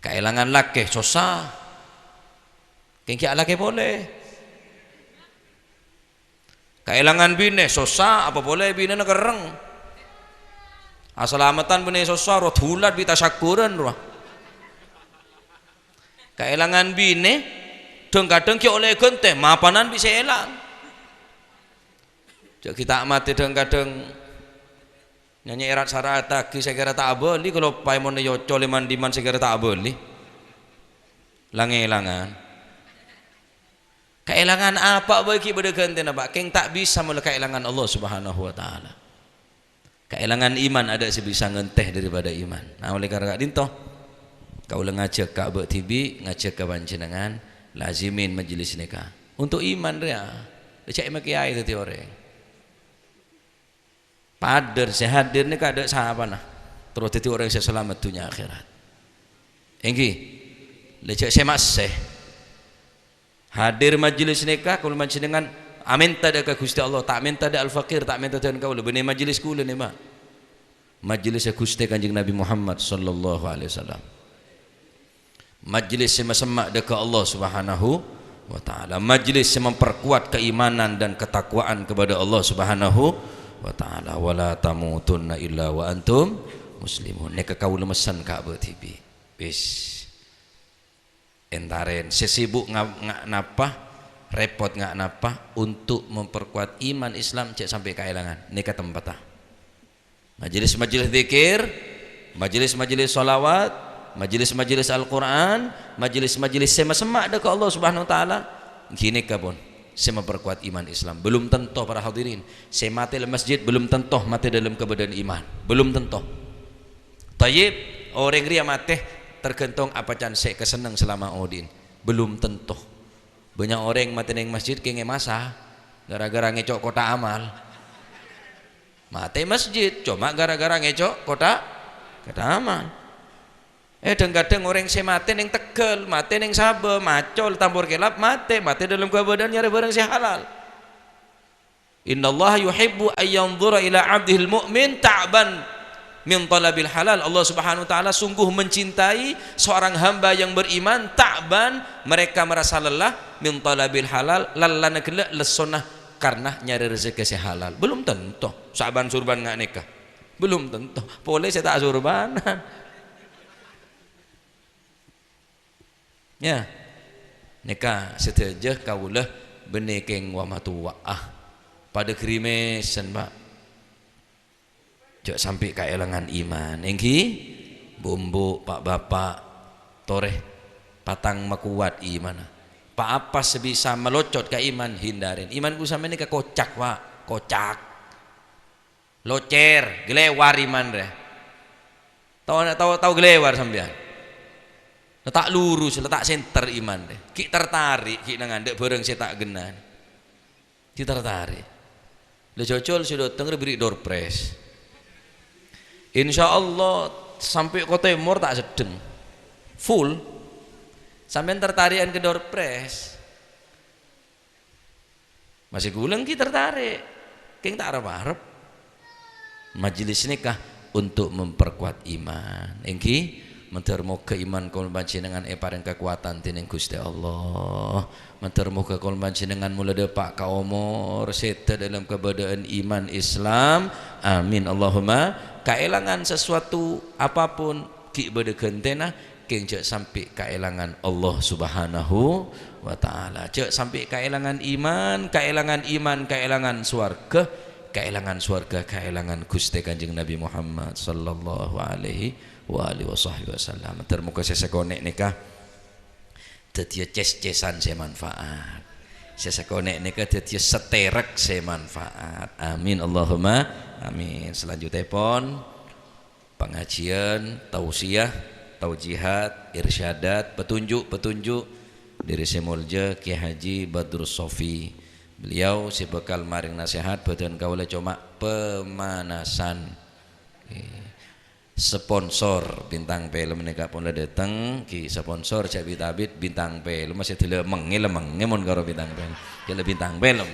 Kaèlangan lakè, sossa. Kèng ghi' alakè polè. Kaèlangan binè, sossa, apa polè binèna kerrèng. Asalameddhân bânnè sossa, rowa dhulat bi' tasyakkuran, rowa. Kaèlangan binè, dhâng-kadhâng ghi' ollè èghântè, mapanan bi' sè èlang. Jhâ' ghi' ta' matè dhâng-kadhâng nyanyè èrat-sara'attaghi sè kèra ta' abâli, kaloppaè mon èocol è man-dimman sè kèra ta' abâli. Lang-èlangan. Kaèlangan apa bhâi ghi' bâdâ ghântèna, Pa'? Kèng ta' bisa molaè kaèlangan Allah Subhanahu wa Ta'ala. Kaèlangan iman adâ' sè bisa ngantè daripada iman. Nah, oleh karena ka'dinto, kaulâ ngajhâk ka abâ' dhibi', ngajhâk ka panjhennengngan, lazimin majelis nèka. Untuk iman rèya, jhâ' èmakè aè dhâddhi orèng. Padâ sè hadir nèka adâ' sapana, terro dhâddhi orèng sè salamet dhunnya akhèrat. Èngghi, lè jhâ' sè massè. Hadir majelis nèka, kaulâ panjhennengngan amènta dâ' ka Ghustè Allah, ta' mènta dâ' al-faqir, ta' mènta dâ' kaulâ, bânnè majelis kaulâ nèka, Pa'. Majelis Ghustè Kanjeng Nabi Muhammad sallallahu alaihi wasallam. Majelis sè masemma' dâ' ka Allah Subhanahu wa Ta'ala. Majelis sè memperkuat keimanan dan ketakwaan kepada Allah Subhanahu wa Ta'ala. "Wa la tamutunna illa wa antum muslimun." Nèka kaulâ messen ka abâ' dhibi'. Wis. Èntarèn, sè sibuk nga-, nga-, napa, rèpot nga-, napa, untuk memperkuat iman Islam jhâ' sampè' kaèlangan. Nèka tempatta. Majelis-majelis dzikir, majelis-majelis shalawat, majelis-majelis Al-Qur'an, majelis-majelis sè masemma' dâ' ka Allah Subhanahu wa Ta'ala, ghânèka pon sè memperkuat iman Islam. Belum tentu, para hadirin, sè matè è masjid belum tentu matè dalam keadaan iman. Belum tentu. Thayyib, orèng rèya matè tergantung apa can sè èkasenneng salama odi'na. Belum tentu. Bânnya' orèng matè neng masjid kèngèng masa gara-gara ngèco' kotak amal. Matè masjid, coma gara-gara ngèco' kotak, kotak amal. Eh, dhâng-kadhâng orèng sè matè neng Tegal, matè neng Sabah, Macol, Tambor Kelap, matè, matè dalam kabâdâ'ân nyarè bhârâng sè halal. "Innallaha yuhibbu ayyanzura ila 'abdihil mu'min ta'ban min talabil halal." Allah Subhanahu wa Ta'ala sungguh mencintai seorang hamba yang beriman, ta'ban, mereka merasa lelah, min talabil halal, lellana ghellâ' lessona karena nyarè rezeki sè halal. Belum tentu. Saban-surban nga' nèka. Belum tentu. Polè sè ta' surbanan. Ya. Nèka sadhâjâ kaulâ bânnè kèng wa matowa'a. Padâ ghârimèsan, Pa'. Jhâ' sampè' kaèlangan iman. Èngghi, bu'-embu', pa'-bapa', torè patang makowat imanna. Pa-apa sè bisa malocot ka iman, hindarè. Iman ku sampèyan nèka kocak, Pa'. Kocak. Locèr, ghâlèwar iman rè. Tao, tao, tao ghâlèwar sampèyan? La ta' lurus, la ta' sènter iman rè. Ghi' tertarik, ghi' nangandhâ' bhârâng sè ta' ghenna. Ghi' tertarik. La jhâjhâl sè dâteng rè bherri' door prize. Insyaallah, sampè' ka tèmor ta' seddheng. Full. Sampèyan tertarikan ka door prize. Masè ghulâ èngghi tertarik, kèng ta' arep-arep. Majelis nèka untuk memperkuat iman, èngghi? Mandhâr moghâ iman kaulâ panjhennengngan èparèng kakowadhân dènèng Ghustè Allah. Mandhâr moghâ kaulâ panjhennengngan mola dâpa' ka omor sèdhâ dalam kabâdâ'ân iman Islam. Amin, Allahumma. Kaèlangan sesuatu apapun ghi' bâdâ ghântèna, kèng jhâ' sampè' kaèlangan Allah Subhanahu wa Ta'ala. Jhâ' sampè' kaèlangan iman, kaèlangan iman, kaèlangan sowarghâ, kaèlangan sowarghâ, kaèlangan Ghustè Kanjeng Nabi Muhammad sallallahu alaihi wa alihi wasahbihi wasallam. Mandhâr moghâ sè sakonè' nèka dhâddhiyâ cès-cèsan sè manfaat. Sè sakonè' nèka dhâddhiyâ satèrèk sè manfaat. Amin, Allahumma amin. Selanjutèpon, pangajiân, tausiyah, taujihat, irsyadat, petunjuk-petunjuk dâri sè molja Kiai Haji Badrus Sofi. Beliau sè bhâkal marèng nasèhat, bhâdhân kaulâ coma pemanasan. Oke. Sponsor Bintang Film nèka pon la dâteng, ghi sponsor jhâ' bit-abit Bintang Film, masè dâlâ mengngè la mengngè mon karo Bintang Film. Jhâ' la Bintang Film.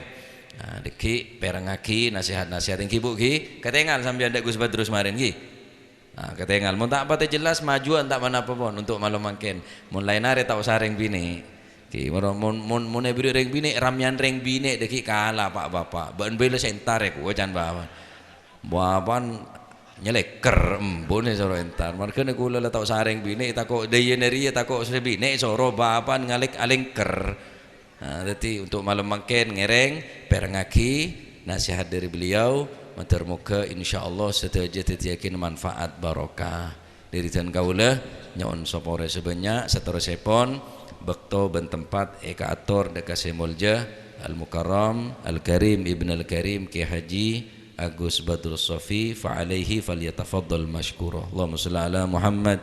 Nah, dâggi' pèrengngaghi nasèhat-nasèhat èngghi, Bu, ghi. Katèngal sampèyan dâ' Gus Badrus marèn, ghi. Nah, katèngal. Mon ta' patè jelas, majuwân ta' manapa pon untuk malem mangkèn. Mon laèn arè ta' osa rèng binè'. Ghi, mon, mon, mon, mon èberri' rèng binè', rammèyan rèng binè' dâggi' kala, Pa', Bapa'. Bâ'ân bhâi la sè entar, è, kowa can Bapa'. Bapa' Nyalèkker, embu' nè soro èntar. Marghâna kaulâ la tao sarèng binè', tako' dâjâna rèya, tako' sè binè' soro bapa'na ngalèk-alèngker. Nah, dhâddhi untuk malem mangkèn ngèrèng, pèrengngaghi nasèhat dâri beliau, mator moghâ insyaallah sadhâjâ dhâddhiyâghin manfaat barokah. Dhâri dân kaulâ, nyo'on saporè sè bânnya', saterrossèpon, bâkto bân tempat èkaator dâ' ka sè molja Al-Mukarram Al-Karim Ibn Al-Karim Kè Haji Agus Badrus Sofi, fa alaihi falyatafaddal masykura. Allahumma shalli ala Muhammad.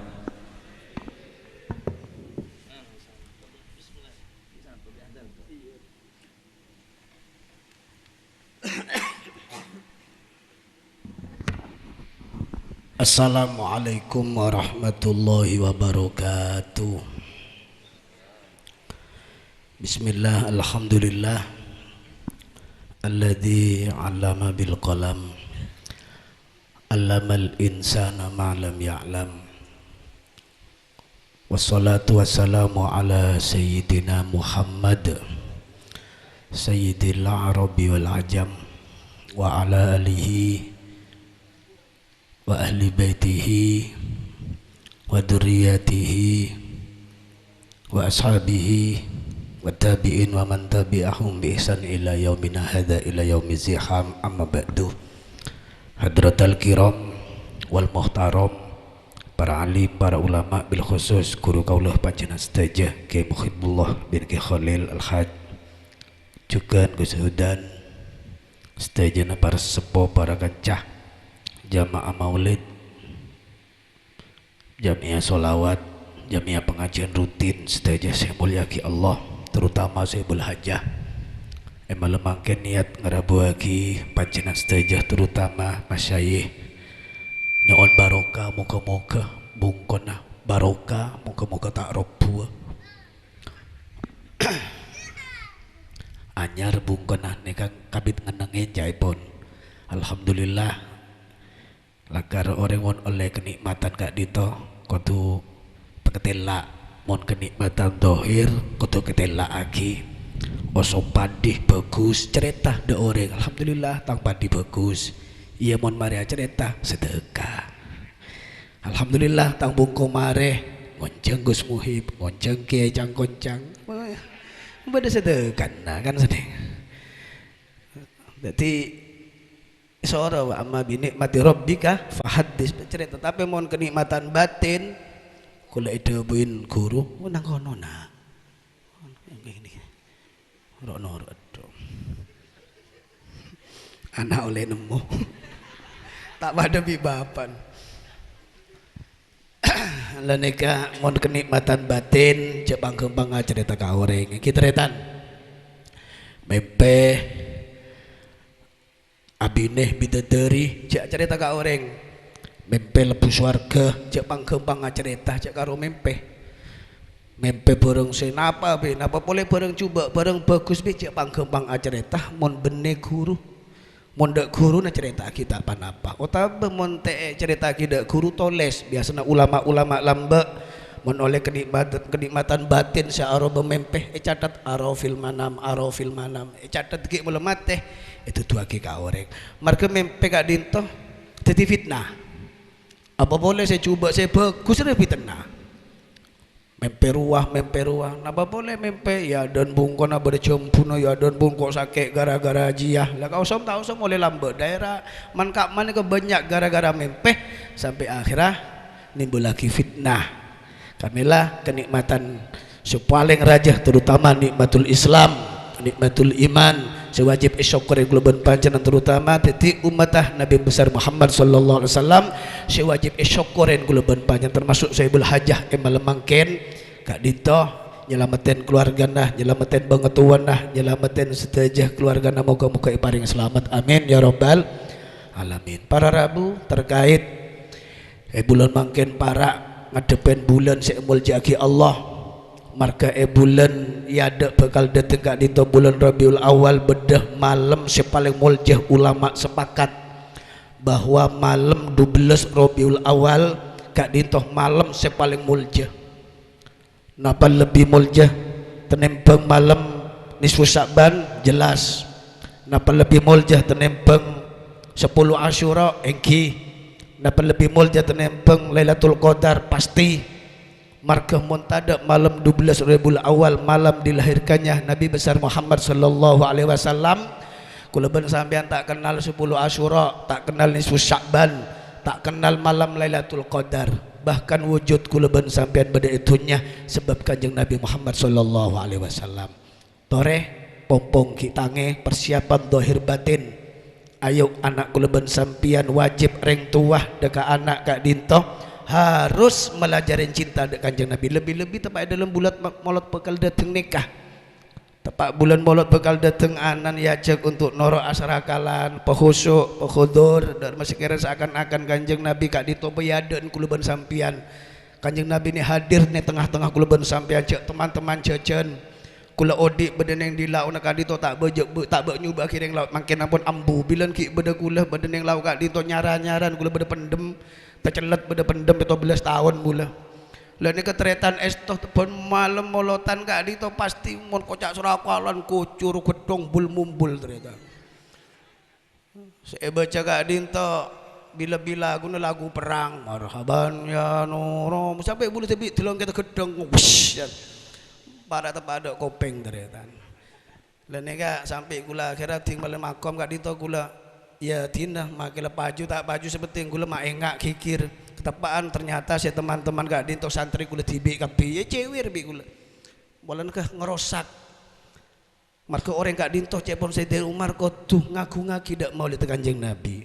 Assalamualaikum warahmatullahi wabarakatuh. Bismillah, alhamdulillah. Alladzi 'allama bil qalam. 'Allamal insana ma lam ya'lam. Wassalatu wassalamu ala sayyidina Muhammad, sayyidil arabi wal ajam, wa ala alihi wa ahli baitihi wa dzurriyyatihi wa ashabihi wa tabi'in wa man tabi'ahum bi ihsan ila yaumina hadza ila yaumi ziham, amma ba'du. Hadratal kiram wal muhtaram, para alim, para ulama, bil khusus guru kaulâ panjhennengngan sadhâjâ, Kè Muhibullah bin Kè Khalil Al-Hajj, jhughân Gus Hudan, sadhâjâna para seppo, para kanca jamaah maulid, jamiah sholawat, jamiah pangajiân rutin sadhâjâ sè èmoljâ'aghi Allah, terutama Sohibul Hajah. È malem mangkèn niat ngarabuwâghi panjhennengngan sadhâjâ, terutama masyayikh. Nyo'on barokah, moghâ-moghâ bungkona barokah, moghâ-moghâ ta' robuwâ. Anyar bungkona nèka kabit ngennengngè ca'èpon. Alhamdulillah, lakar orèng mon ollè kanikmatan ka'dinto kodhu katella'. Mon kanikmatan dhahir kodhu katella'aghi. Oso padi bhâghus, carèta dâ' orèng, "Alhamdulillah, tang padi bhâghus." Iyâ, mon marè acarèta, sedekah. "Alhamdulillah, tang bungko marè ngonjhâng Gus Muhib, ngonjhâng kèyaè cang-koncang." Wah, bâdâ sedekana kan sènè. Dhâddhi, soro, "Wa amma bi ni'mati rabbika fahaddits." Carèta, tapè mon kanikmatan batin, kaulâ èdhâbuwin ghuru, "Oh, nang kono, Na'." Ro'-noro' adu. Ana' ollè nemmo. Ta' padâ bi' bapa'na. La nèka mon kanikmatan batin, jhâ' pang-ghâmpang acarèta ka orèng. Ènggi tarètan. Mèmpè abinè bidadari, jhâ' acarèta ka orèng. Mèmpè lebbu sowarghâ, jhâ' pang-ghâmpang acarèta, jhâ' karo mèmpè. Mèmpè bhârâng sè napa bhâi, napa polè bhârâng jhubâ', bhârâng bhâghus bhâi, jhâ' pang-ghâmpang acarèta mon bânnè ghuru. Mon dâ' ghuruna carèta'aghi ta' pa-napa. Otabâ mon ta' ècarèta'aghi dâ' ghuru, tolès. Biyasana ulama-ulama lambâ', mon ollè kanikmat-, kanikmatan batin sè aropa mèmpè, ècatet, "Ara fil manam, ara fil manam." Ècatet ghi' molo matè, èduduwâghi ka orèng. Marghâ mèmpè ka'dinto dhâddhi fitnah. Apa polè sè jhubâ' sè bhâghus rè fitnah. Mèmpè rowa, mèmpè rowa. Napa polè mèmpè? Yâ, dân bungkona bâdâ jhâmbhuna, yâ, dân bungko sakè' ghârâ-ghârâ jiyâ. La, kaosom ta' osom ollè lambâ' daèra. Man-ka'man nèka bânnya' ghârâ-ghârâ mèmpè, sampè' akhèrra nimbulâghi fitnah. Karna la kanikmatan sè palèng rajâ, terutama nikmatul Islam, nikmatul iman, sè wajib èsokkorè kaulâ bân panjhennengngan, terutama dhâddhi ummatta Nabi Besar Muhammad sallallahu alaihi wasallam, sè wajib èsokkorè kaulâ bân panjhennengngan, termasuk Sohibul Hajah è malem mangkèn, ka'dinto nyalameddhi kaluwargana, nyalameddhi bângatowana, nyalameddhi sadhâjâ kaluwargana, moghâ-moghâ èparèng salamet. Amin, ya rabbal alamin. Para rabu, terkait È bulân mangkèn para' ngaddhebbhi bulân sè èmoljâ'aghi Allah. Marghâ è bulân è adâ' bhâkal dâteng ka'dinto bulân Rabiul Awal, bâdâ malem sè palèng moljâ. Ulama sepakat bahwa malem dubellâs Rabiul Awal ka'dinto malem sè palèng moljâ. Napa lebbi moljâ tènèmbhâng malem nisfu Sya'ban? Jelas. Napa lebbi moljâ tènèmbhâng sapolo Asyura? Èngghi. Napa lebbi molja tènèmbhâng Lailatul Qadar? Pasti. Marghâ mon tadâ' malem dua belas Rabiul Awal, malam dilahirkannya Nabi besar Muhammad sallallahu alaihi wasallam, kaulâ bân sampèyan ta' kennal sapolo Asyura, ta' kennal nisfu Sya'ban, ta' kennal malam Lailatul Qadar. Bahkan wujud kaulâ bân sampèyan bâdâ è dhunnya sabâb Kanjeng Nabi Muhammad sallallahu alaihi wasallam. Torè, pompong ghi' tangè, persiapan dhahir batin. Ayo, ana' kaulâ bân sampèyan wajib rèng towa dâ' ka ana' ka'dinto harus malajarin cinta dâ' Kanjeng Nabi. Lebbi-lebbi teppa' è dâlem bulân ma-, Molod bhâkal dâteng nèka. Teppa' bulân Molod bhâkal dâteng anan èajhâk onto' noro' asarakalan, pahusu', pahudur, dâ' masèkèrèn saakan-akan Kanjeng Nabi ka'dinto bâdâ è dâlem kaulâ bân sampèyan. Kanjeng Nabi nè hadir nè tengnga-tengnga kaulâ bân sampèyan, jhâ' teman-teman jhâjhân. Kaulâ odi' bâdâ neng di laona ka'dinto ta' bâjâ-, bâ-, ta' bâ'-nyobâ kèrèng lao'. Mangkèn ampon ambu, bilân ghi' bâdâ kaulâ bâdâ neng lao' ka'dinto nyara-nyaran kaulâ bâdâ pendem, tacellèt bâdâ pendem pètto bellâs taon kaulâ. La nèka tarètan èsto bân malem molotan ka'dinto pastè mon koca' sorakalan kocor gheddhong bul-mumbul tarètan. Sè èbâca ka'dinto, bila-bila ghuna lagu perrang, "Marhaban ya Nuro," sampè' bulâ dhibi' dâlângkèta gheddhong, wis, ya. Para' teppa' dâ' kopèng tarètan. La nèka sampè' kaulâ akhèrra dhing malem makom ka'dinto kaulâ, ya, dhina, makè la paju ta' paju sè pentèng kaulâ ma' enga' ghighir. Keteppa'an ternyata sè teman-teman ka'dinto santrè kaulâ dhibi' kabbhi, ya, cèwèr bi' kaulâ. Polana ka ngerosak. Marghâ orèng ka'dinto ca'èpon Sayyidina Umar kodhu ngaghungngaghi dâ' maulidda Kanjeng Nabi.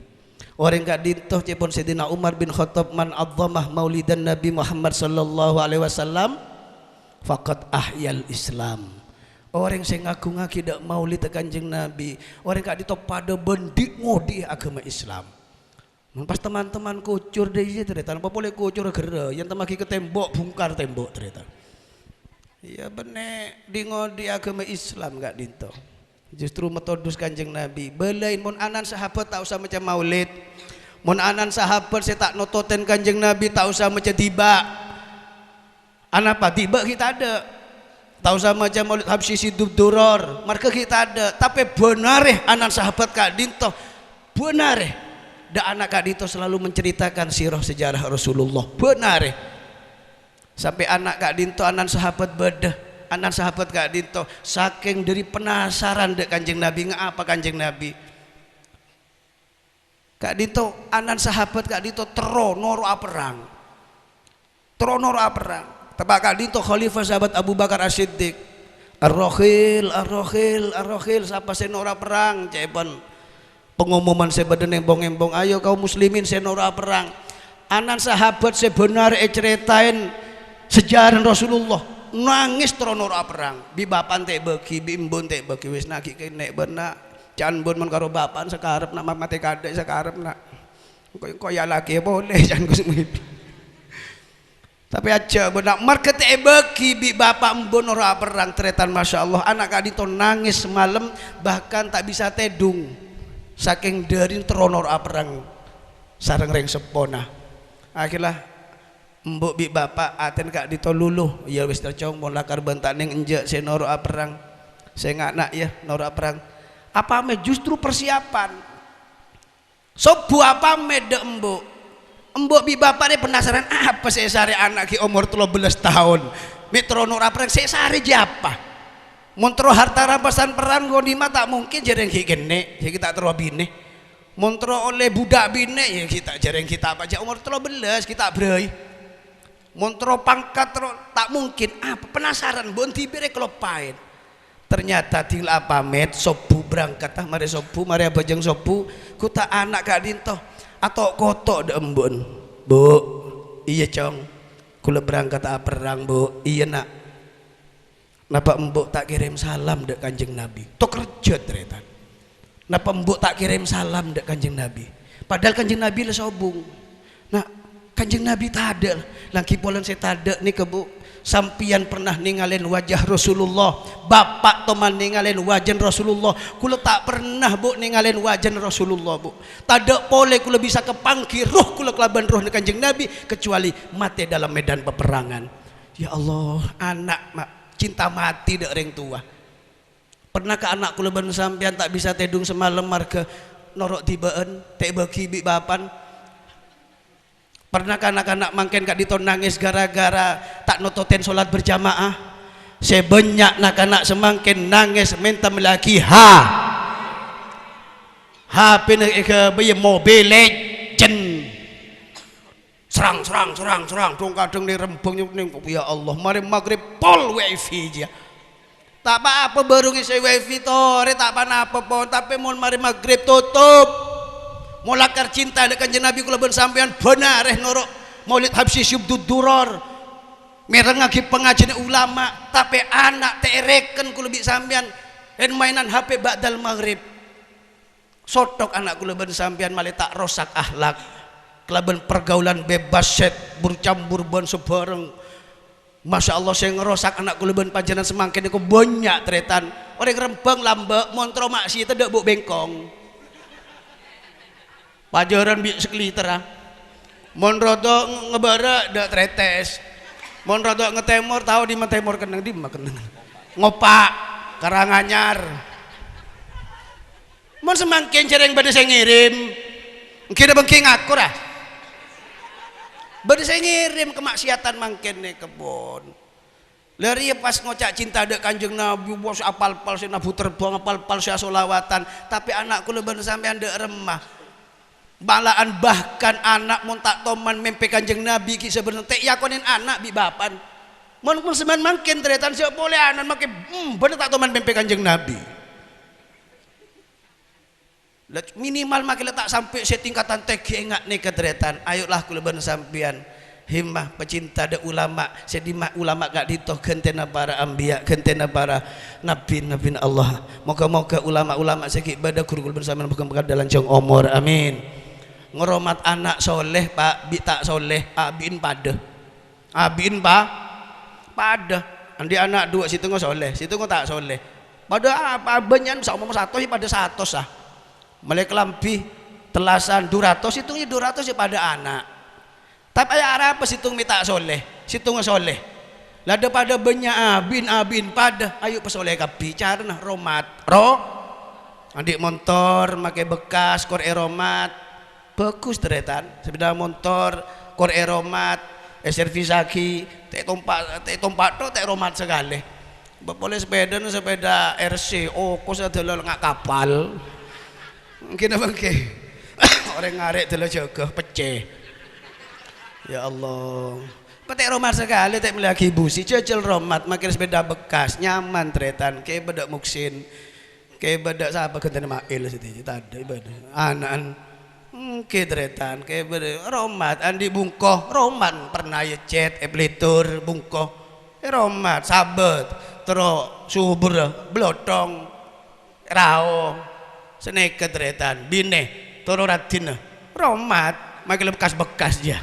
Orèng ka'dinto ca'èpon Sayyidina Umar bin Khattab, "Man 'azzama maulidan Nabi Muhammad sallallahu alaihi wasallam, faqad ahyal Islam." Orèng sè ngaghungngaghi dâ' maulidda Kanjeng Nabi, orèng ka'dinto padâ bân dhi'-ngodhi'i aghâma Islam. Mon pas teman-teman kocor dâ' iyâ, tarètan, apa polè kocor ghârrâ, yèn temmaghi ka tembok, bungkar tembok, tarètan. Iyâ, bânnè dhi'-ngodhi'i aghâma Islam ka'dinto. Justru matodus Kanjeng Nabi. Bâlâi, mon ana'na sahabat ta' osa maca maulid. Mon ana'na sahabat sè ta' nototèn Kanjeng Nabi ta' osa maca dhiba'. Anapa? Dhiba' ghi' tadâ'. Ta' osa maca Maulid Habsyi Siddud Duror, marghâ ghi' tadâ'. Tapè bân arè ana'na sahabat ka'dinto, bân arè dâ' ana' ka'dinto selalu menceritakan sirah sejarah Rasulullah. Bân arè. Sampè' ana' ka'dinto, ana'na sahabat bâdâ, ana'na sahabat ka'dinto, sakèng dâri penasaran dâ' Kanjeng Nabi, nga-, apa Kanjeng Nabi. Ka'dinto ana'na sahabat ka'dinto terro noro'a perrang. Terro noro'a perrang. Teppa' ka'dinto Khalifah Sahabat Abu Bakar As-Siddiq. "Ar-Rakhil, Ar-Rakhil, Ar-Rakhil, sapa sè noro'a perrang?" Ca'èpon pengumuman sè bâdâ neng bong-embong, "Ayo kaum muslimin sè noro'a perrang." Ana'na sahabat sè bân arè ècarètaè sejarah Rasulullah, nangès terro noro'a perrang. Bi' bapa'na ta' èbâghi, bi' embu'na ta' èbâghi, "Wis, na', ghi' kènè' bâ'na." Can bun mon karo bapa'na sakarep, na', ma-, matè kadâ' sakarep, na'. Engko', engko' ya lakè polè, can Gus Muhyiddin. Tapè ajâ' bun, na', marghâ ta' èbâghi bi' bapa' embun noro'a perrang, tarètan, masyaallah, ana' ka'dinto nangès malem, bahkan ta' bisa tèdung. Sakèng dâri terro noro'a perrang sareng rèng seppona. Akhirra embu' bi' bapa' atèna ka'dinto lulu, "Iyâ wis, Cong, mon lakar bân ta' neng enjâ' sè noro'a perrang. Sènga', na', yâ, noro'a perrang." Apa mè' justru persiapan. Sobbhu apamèt dâ' embu'. Embu' bi' bapa' rè penasaran, "Apa sè èsarè ana' ghi' omor tello bellâs taon? Mè' terro noro'a perrang, sè èsarè jiyâ apa? Mon terro harta rampasan perrang, ghi' dimma ta' mungkin jârèng ghi' kènè', jârèng ghi' ta' terro abinè. Mon terro ollè budak binè', yâ ghi' ta', jârèng ghi' ta' apa, jâ' omor tello bellâs, ghi' ta' bârâi. Mon terro pangkat, terro ta' mungkin, apa, penasaran, bun dhibi' rè kaloppaèn." Ternyata ding la apamèt, sobbhu berangkat, ah, marè sobbhu, marè abhâjâng sobbhu, ghuta' ana' ka'dinto, ato'-koto' dâ' embu'na. "Bu'." "Iyâ, Cong." "Kaulâ berangkat aperrang, Bu'." "Iyâ, na'." "Napa embu' ta' kèrèm salam dâ' Kanjeng Nabi?" Tokerjhât, tarètan. "Napa embu' ta' kèrèm salam dâ' Kanjeng Nabi?" Padahal Kanjeng Nabi la sobung. Na', Kanjeng Nabi tadâ'. Langgi polana sè tadâ' nèka, Bu'. Sampèyan pernah nèngalè wajah Rasulullah. Bapa' toman nèngalè wajah Rasulullah. Kaulâ ta' pernah, Bu', nèngalè wajah Rasulullah, Bu'. Tadâ' polè kaulâ bisa kapangghi roh kaulâ kalabân rohna Kanjeng Nabi, kecuali matè dalam medan peperangan. Ya Allah, ana' ma-, cinta mati dâ' rèng towa. Pernah ka ana' kaulâ bân sampèyan ta' bisa tèdung samalem marghâ noro' dhibâ'ân, ta' èbâghi bi' bapa'na? Pernah na'-kana' mangkèn ka'dinto nangès ghârâ-ghârâ ta' nototèn sholat berjamaah? Sè bânnya' na'-kana' samangkèn nangès mènta mellèaghi ha-, H P-na èghâbây Mobile Legend. Serang, serang, serang, serang. Dhung-kadhung nèng rembhâng nèng, nèng, ya Allah, marè maghrib pol wifi jiyâ. Ta' pa-apa bârung èssè wifi torè, ta' pa-napa pon, tapè mon marè maghrib totop. Mon lakar cinta dâ' Kanjeng Nabi, kaulâ bân sampèyan bân arè noro' Maulid Habsyi Syubdud Durar. Mèrengngaghi pangajiyânna ulama, tapè ana' ta' èrèken kaulâ bi' sampèyan, èn-maènan H P ba'dal maghrib. Sothok ana' kaulâ bân sampèyan malè ta' rosak akhlak kalabân pergaulan bebas, sèt, bur-cambur bân sabhârâng. Masya Allah, sè ngrosak ana' kaulâ bân panjhennengngan samangkèn nèko bânnya', tarètan. Orèng Rembhâng lambâ', mon terro maksiatta dâ' bu' bengkong. Pajhârân bi' sakaliter, ah. Mon rodok ng-, ngebârâ', dâ' trètès. Mon rodok ngatèmor, tao dimma tèmor kennengnga, dimma kennengnga. Ngopa', Karanganyar. Mon samangkèn jhârèng bâdâ sè ngèrèm, èngghi napa èngghi ngako, ra? Bâdâ sè ngèrèm kamaksiatan mangkèn nèka, pon. La rèya pas ngoca' cinta dâ' Kanjeng Nabi, wah, sè apal-pal sè nabu terbang, apal-pal sè asolawatan, tapè ana' kaulâ bân sampèyan dâ' remma. Malahan bahkan ana' mon ta' toman mèmpè Kanjeng Nabi ghi' sabârnga ta' èakonèn ana' bi' bapa'na. Mon, mon samangkèn, tarètan, sè polè ana' makè, hmm, bâdâ ta' toman mèmpè Kanjeng Nabi. La, minimal makè la ta' sampè' sè tingkatan tèngghi enga' nèka, tarètan. Ayolah kaulâ bân sampèyan himma pecinta dâ' ulama, sè dimma ulama ka'dinto ghântèna para anbiya, ghântèna para nabbhi-nabbhina Allah. Moghâ-moghâ ulama-ulama sè ghi' bâdâ ghuru kaulâ bân sampèyan moghâ-moghâ lanjhâng omor. Amin. Ngoromat ana' soleh, Pa', bi' ta' soleh, abi'in padâ. Abi'in pa-, padâ. Andi' ana' duwâ', sèttongnga soleh, sèttongnga ta' soleh. Padâ apa, bânnya'an saompama satos, ya padâ satos, ah. Mèlè kalambhi tellasan, du ratos, sèttongnga du ratos, ya padâ ana'. Tapè arapa sèttong mè' ta' soleh, sèttongnga soleh? La dâ-padâ bânnya' abi'in, abi'in padâ, ayo pasoleh kabbhi carana, romat. Ro-, andi' montor, makè bekas, kor èromat. Bagus, tarètan. Sepeda montor, kor èromat, èservisaghi, ta' ètompa', ta' ètompa' tok, ta' èromat sakalè. Bâ polè sepedana sepeda R C, ongkossa dâlâ nga' kapal. Èngghi napa èngghi? Orèng ngarè' dâlâ jâgâ, peccè. Ya Allah. Apa ta' èromat sakalè, ta' mellèaghi busi, jhâjhâl romat, makè sepeda bekas, nyaman, tarètan, kè bâdâ muksin. Kè bâdâ sapa ghântèna Mail sè dhiyâ, tadâ' bâdâ. Ana'na. Èngghi, tarètan, kè bâdâ. Romat, andi' bungko, romat, pernah ècèt, èpèlètor, bungko. È romat, sabât, terro subur, blothong, rao. Sanèka, tarètan, binè, terro raddhinna. Romat, makè la bekas-bekas, jâ.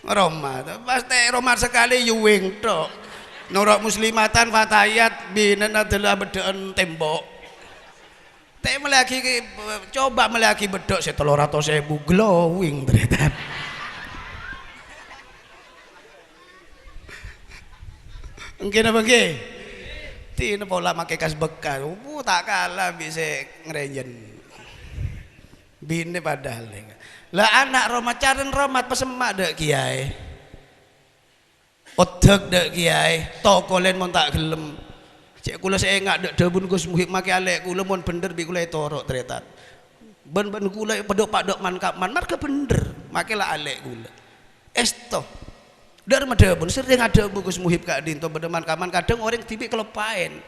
Romat, pas ta' romat sakalè, yuwing tok. Noro' muslimatan fatayat, binèna dâlâ beddhâ'ân tembok. Ta' mellèaghi, coba mellèaghi beddhâ' sè tello ratos èbu, glowing, tarètan. Èngghi napa èngghi? Dina pola makè kas-bekas. Oh, ta' kala bi' sè ngrènjhân. Binè padahal. La ana' romat, carana romat, pasemma' dâ' kèyaè. Oddhâk dâ' kèyaè, tokolèn mon ta' ghellem. Cè' kaulâ sè enga' dâ' dhâbuna Gus Muhib, makè alè' kaulâ mon bhendher bi' kaulâ ètoro', tarètan. Bân, bân kaulâ padâ, padâ man-kaman, marghâ bhendher, makè la alè' kaulâ. Èsto. Dâ' remma dhâbuna, serrèng adhâbu Gus Muhib ka'dinto, padâ man-kaman, kadhâng orèng dhibi' kaloppaèn.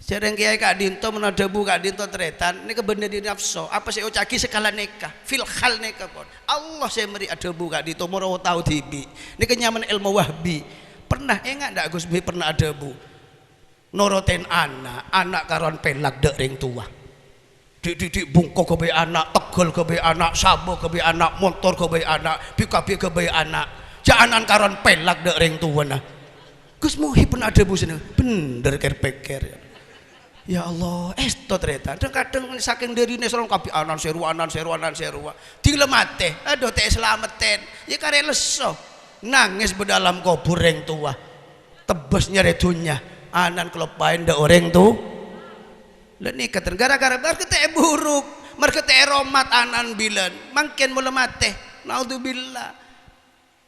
Jhârèng kèyaè ka'dinto, mon adhâbu ka'dinto, tarètan, nèka bânnè dâri nafso. Apa sè èoca'aghi sakala nèka, fil hal nèka pon. Allah sè mèrè adhâbu ka'dinto, moro tao dhibi'. Nèka nyamana èlmo wahbi. Pernah enga' ta' Gus Muhib pernah adhâbu? Norotèn ana', ana' karowan pèlak dâ' rèng towa. Dhi'-, dhi'-, dhi' bungko ghâbây ana', tegghâl ghâbây ana', saba ghâbây ana', montor ghâbây ana', B K B ghâbây ana'. Jhâ' ana'na karowan pèlak dâ' rèng towana. Gus Muhib pernah adhâbu sanèka, bhendher kèr-pèkkèr. Ya Allah, èsto tarètan. Dhâng-kadhâng sakèng dârina èsoro kabbhi ana'na sè rowa, ana'na sè rowa, ana'na sè rowa. Ding la matè, adhu ta' èsalamettèn. Ya karè lesso. Nangès bâdâ alam kobhur rèng towa. Tebbhâs nyarè dhunnya. Ana'na kaloppaèn dâ' orèng to-, La nèka ten gara-gara marghâ ta' èburuk. Marghâ ta' èromat ana'na bilân, mangkèn mola matè. Naudzubillah.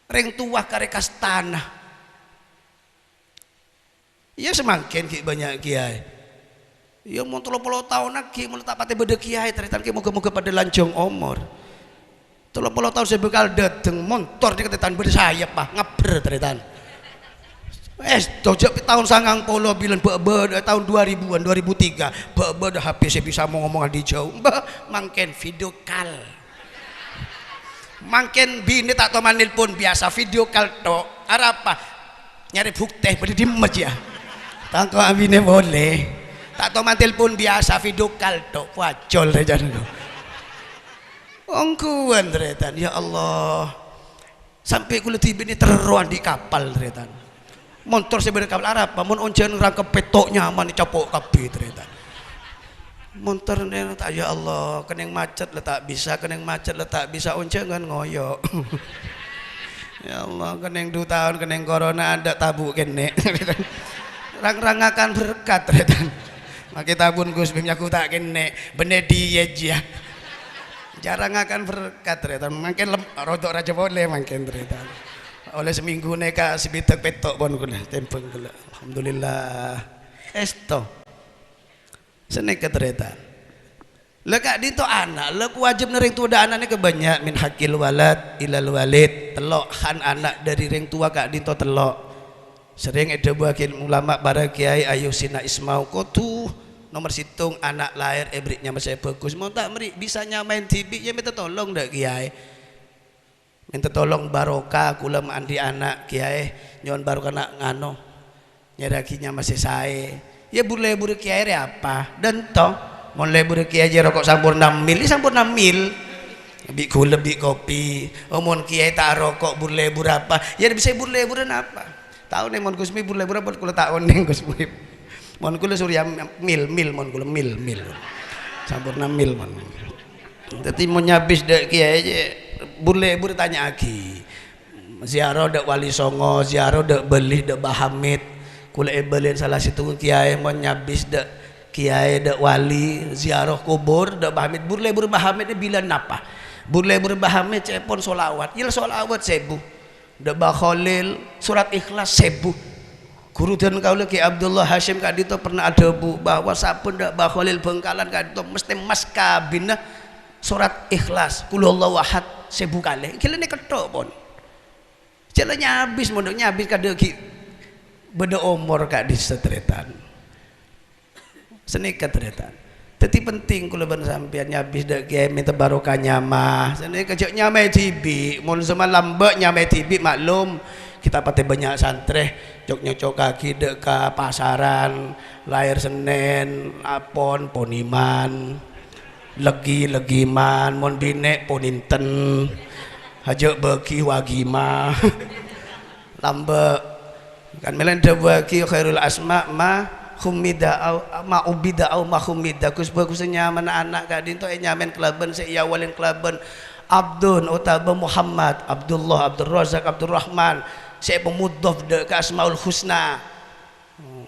Rèng towa karè kastana. Iyâ, samangkèn ghi' bânnya' kèyaè. Iyâ, mon tello polo taon aghi', mon ta' patè bâdâ kèyaè, tarètan kè moghâ-moghâ padâ lanjhâng omor. Tello polo taon sè bhâkal dâteng, montor nèka tarètan bâdâ sayep, ah, ngabbher tarètan. Èsto, jhâ' taon sangang polo bilân bâ'-bâdâ, taon dua ribuan, dua ribu tiga, bâ'-bâdâ H P sè bisa ngomong andi' jhâu. Mbah, mangkèn video call. Mangkèn binè ta' toman nelpon, biyasa video call tok. Arapa? Nyarè buktè, bâdâ dimma jiyâ. Tangko abinè polè. Ta' toman telpon, biyasa video call tok. Pajol rè jân. Ongghuwân, tarètan. Ya Allah. Sampè' kaulâ dhibi' nè terro andi' kapal, tarètan. Montor sè bâdâ kapal arapa? Mon onjhângan rangkep pètto' nyaman ècapo' kabbhi, tarètan. Montor nè, ta-, ya Allah, kennèng macet la ta' bisa, kennèng macet la ta' bisa, onjhângan ngoyo'. Ya Allah, kennèng du taon, kennèng corona, adâ' tabu' kennè'. Rang-rangakan berkat, tarètan. Makè tabun Gus Bim nyaku ta' kennè', bânnè dhiyâ jiyâ. Jhâ' rangakan berkat, tarètan. Mangkèn lem-, rodok rajâ polè mangkèn, tarètan. Ollè samènggu nèka sabidhâk pètto' pon kaulâ, tèmbhâng kaulâ. Alhamdulillah. Èsto. Sanèka, tarètan. La ka'dinto ana', la kawâjibhânna rèng towa dâ' ana' nèka bânnya', min haqqil walad ilal walid. Tello' hak ana' dâri rèng towa ka'dinto tello'. Serrèng èdhâbuwâghi ulama para kèyaè, ayyuhsina ismahu, kodhu nomer sèttong ana' laèr èberri' nyama sè bhâghus. Mon ta' mèrri' bisa nyamaè dhibi', ya mènta tolong dâ' kèyaè. Mènta tolong barokah, kaulâ ma' andi' ana' kèyaè, nyo'on barokana ngano, nyarèyaghi nyama sè saè. Ya bur-lebburrâ kèyaè rè apa? Dânto. Mon lebburrâ kèyaè jiyâ roko' Sampoerna Mild, ya Sampoerna Mild. Bi' ghulâ, bi' kopi. Oh, mon kèyaè ta' aroko', bur-lebbur apa? Ya bisa bur-lebburrâ napa? Ta' onèng mon Gus Muhib bur-lebbur apa, kaulâ ta' onèng Gus Muhib. Mon kaulâ Surya Mild, Mild mon kaulâ, Mild, Mild. Sampoerna Mild mon. Dhâddhi mon nyabis dâ' kèyaè, bur-lebbur tanya'aghi. Ziarah dâ' Wali Songo, ziarah dâ' Bali, dâ' Bah Hamid. Kaulâ èbâlin sala sèttong kèyaè mon nyabis dâ' kèyaè, dâ' wali, ziarah kobhur dâ' Bah Hamid. Bur-lebbur Bah Hamid nè bilân napa? Bur-lebbur Bah Hamid ca'èpon sholawat. Yel sholawat sèbu. Dâ' Bah Kholil, surat Ikhlas sèbu. Ghuru dân kaulâ Kè Abdullah Hasyim ka'dinto pernah adhâbu bahwa sabbhân dâ' Bah Kholil Bhângkalan ka'dinto mesthè mas kabinna surat Ikhlas, Qul Huwallahu Ahad sèbu kalè. Ghilâ nèka tok pon. Jhâ' la nyabis, mondhuk nyabis kadâ' ghi' bâdâ omor ka'dissa, tarètan. Sanèka, tarètan. Dhâddhi penting kaulâ bân sampèyan nyabis dâ' kèyaè mènta barokah nyama. Sanèka jhâ' nyamaè dhibi'. Mon sè malambâ' nyamaè dhibi', maklum. Kita patè bânnya' santrè. Cok-nyocokaghi dâ' ka pasaran. Laèr Sennèn, apon, Poniman. Leggi, Leggiman. Mon binè', Poninten. Hajâ' bâgi, Wagima. Lambâ'. Kan mèlana èdhâbuwâghi khairul asma ma hummida au ma ubida au ma hummida. Gus-bhâghusân nyamana ana' ka'dinto ènyamaè kalabân sè èawalè kalabân Abdun otabâ Muhammad, Abdullah, Abdurrazak, Abdurrahman, sè èpamudhof dâ' ka Asmaul Husna.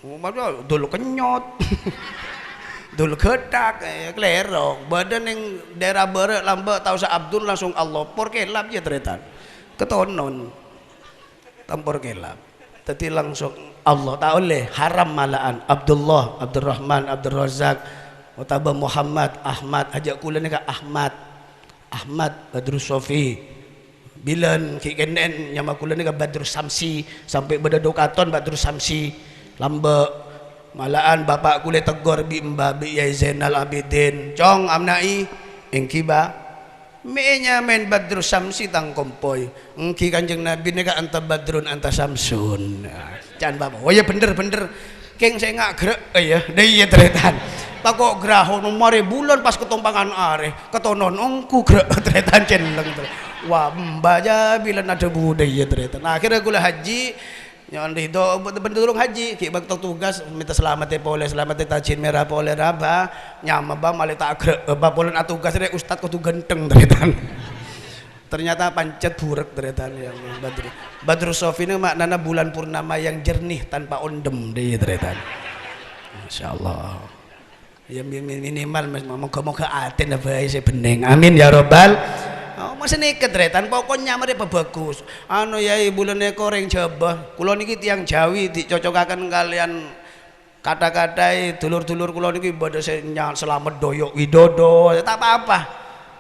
Oh, maksudnya Dul Kenyot. Dul Ghetak, eh, kalèro. Bâdâ nèng daerah bârâ' lambâ' tao sa Abdun langsung Allah. Por kelap ya, tarètan. Ketonon. Tempor kelap. Dhâddhi langsung Allah ta' ollè, haram mala'an. Abdullah, Abdurrahman, Abdurrazak, otabâ Muhammad, Ahmad, hajâ' kaulâ nèka Ahmad. Ahmad Badrus Sofi. Bilân ghi' kennè'en nyama kaulâ nèka Badrus Samsi, sampè' bâdâ du katon Badrus Samsi. Lambâ'. Mala'an bapa' kaulâ èteggor bi' emba' bi' Yai Zainal Abidin. "Cong, amna'i." "Èngghi, Ba." "Mè' nyamaèn Badrus Samsi tang kompoy." "Èngghi Kanjeng Nabi nèka anta Badrun anta Samsun." Can Bapak. "Oh, iyâ, bhender, bhender. Kèng sènga' ghârâ', iyâ." "Dâ' iyâ, tarètan. Tako' ghârâ' hono marè bulân pas katompangan arè. Ketonon ongghu ghârâ', tarètan celleng, tarètan. Wah, emba' jâ bilân adhâbu dâ' iyâ, tarètan." Akhirnya kaulâ haji, nyo'on ridho, bân tulung haji. Ghi' bâkto tugas, mènta salameddhâ polè, salameddhâ tajin mèra polè, ra, Ba. Nyama, Ba, malè ta' ghârâ', Ba, polana atugas rè ustad kodhu ghântheng, tarètan. Ternyata pancet burek, tarètan, ya. Badru-, Badrus Sofi ini maknana bulan purnama yang jernih tanpa ondem, dâ' iyâ, tarètan. Masya Allah. Ya, mi-, mi-, minimal, Mas, moga-moga atèna bhâi sè bhennèng. Amin, ya Rabbal. Oh, masa nèka, Trètan, pokoknya mari pabagus. Anu, Yai, bulâ nèka orèng Jhâbâ. Kulâ nèkè tiyang Jhâwi, ècocokaken kalèyan kata-kataè dulur-dulur kulâ nèkè bâdâ sè nya-, Slamet Doyok Widodo. Ya, ta' pa-apa.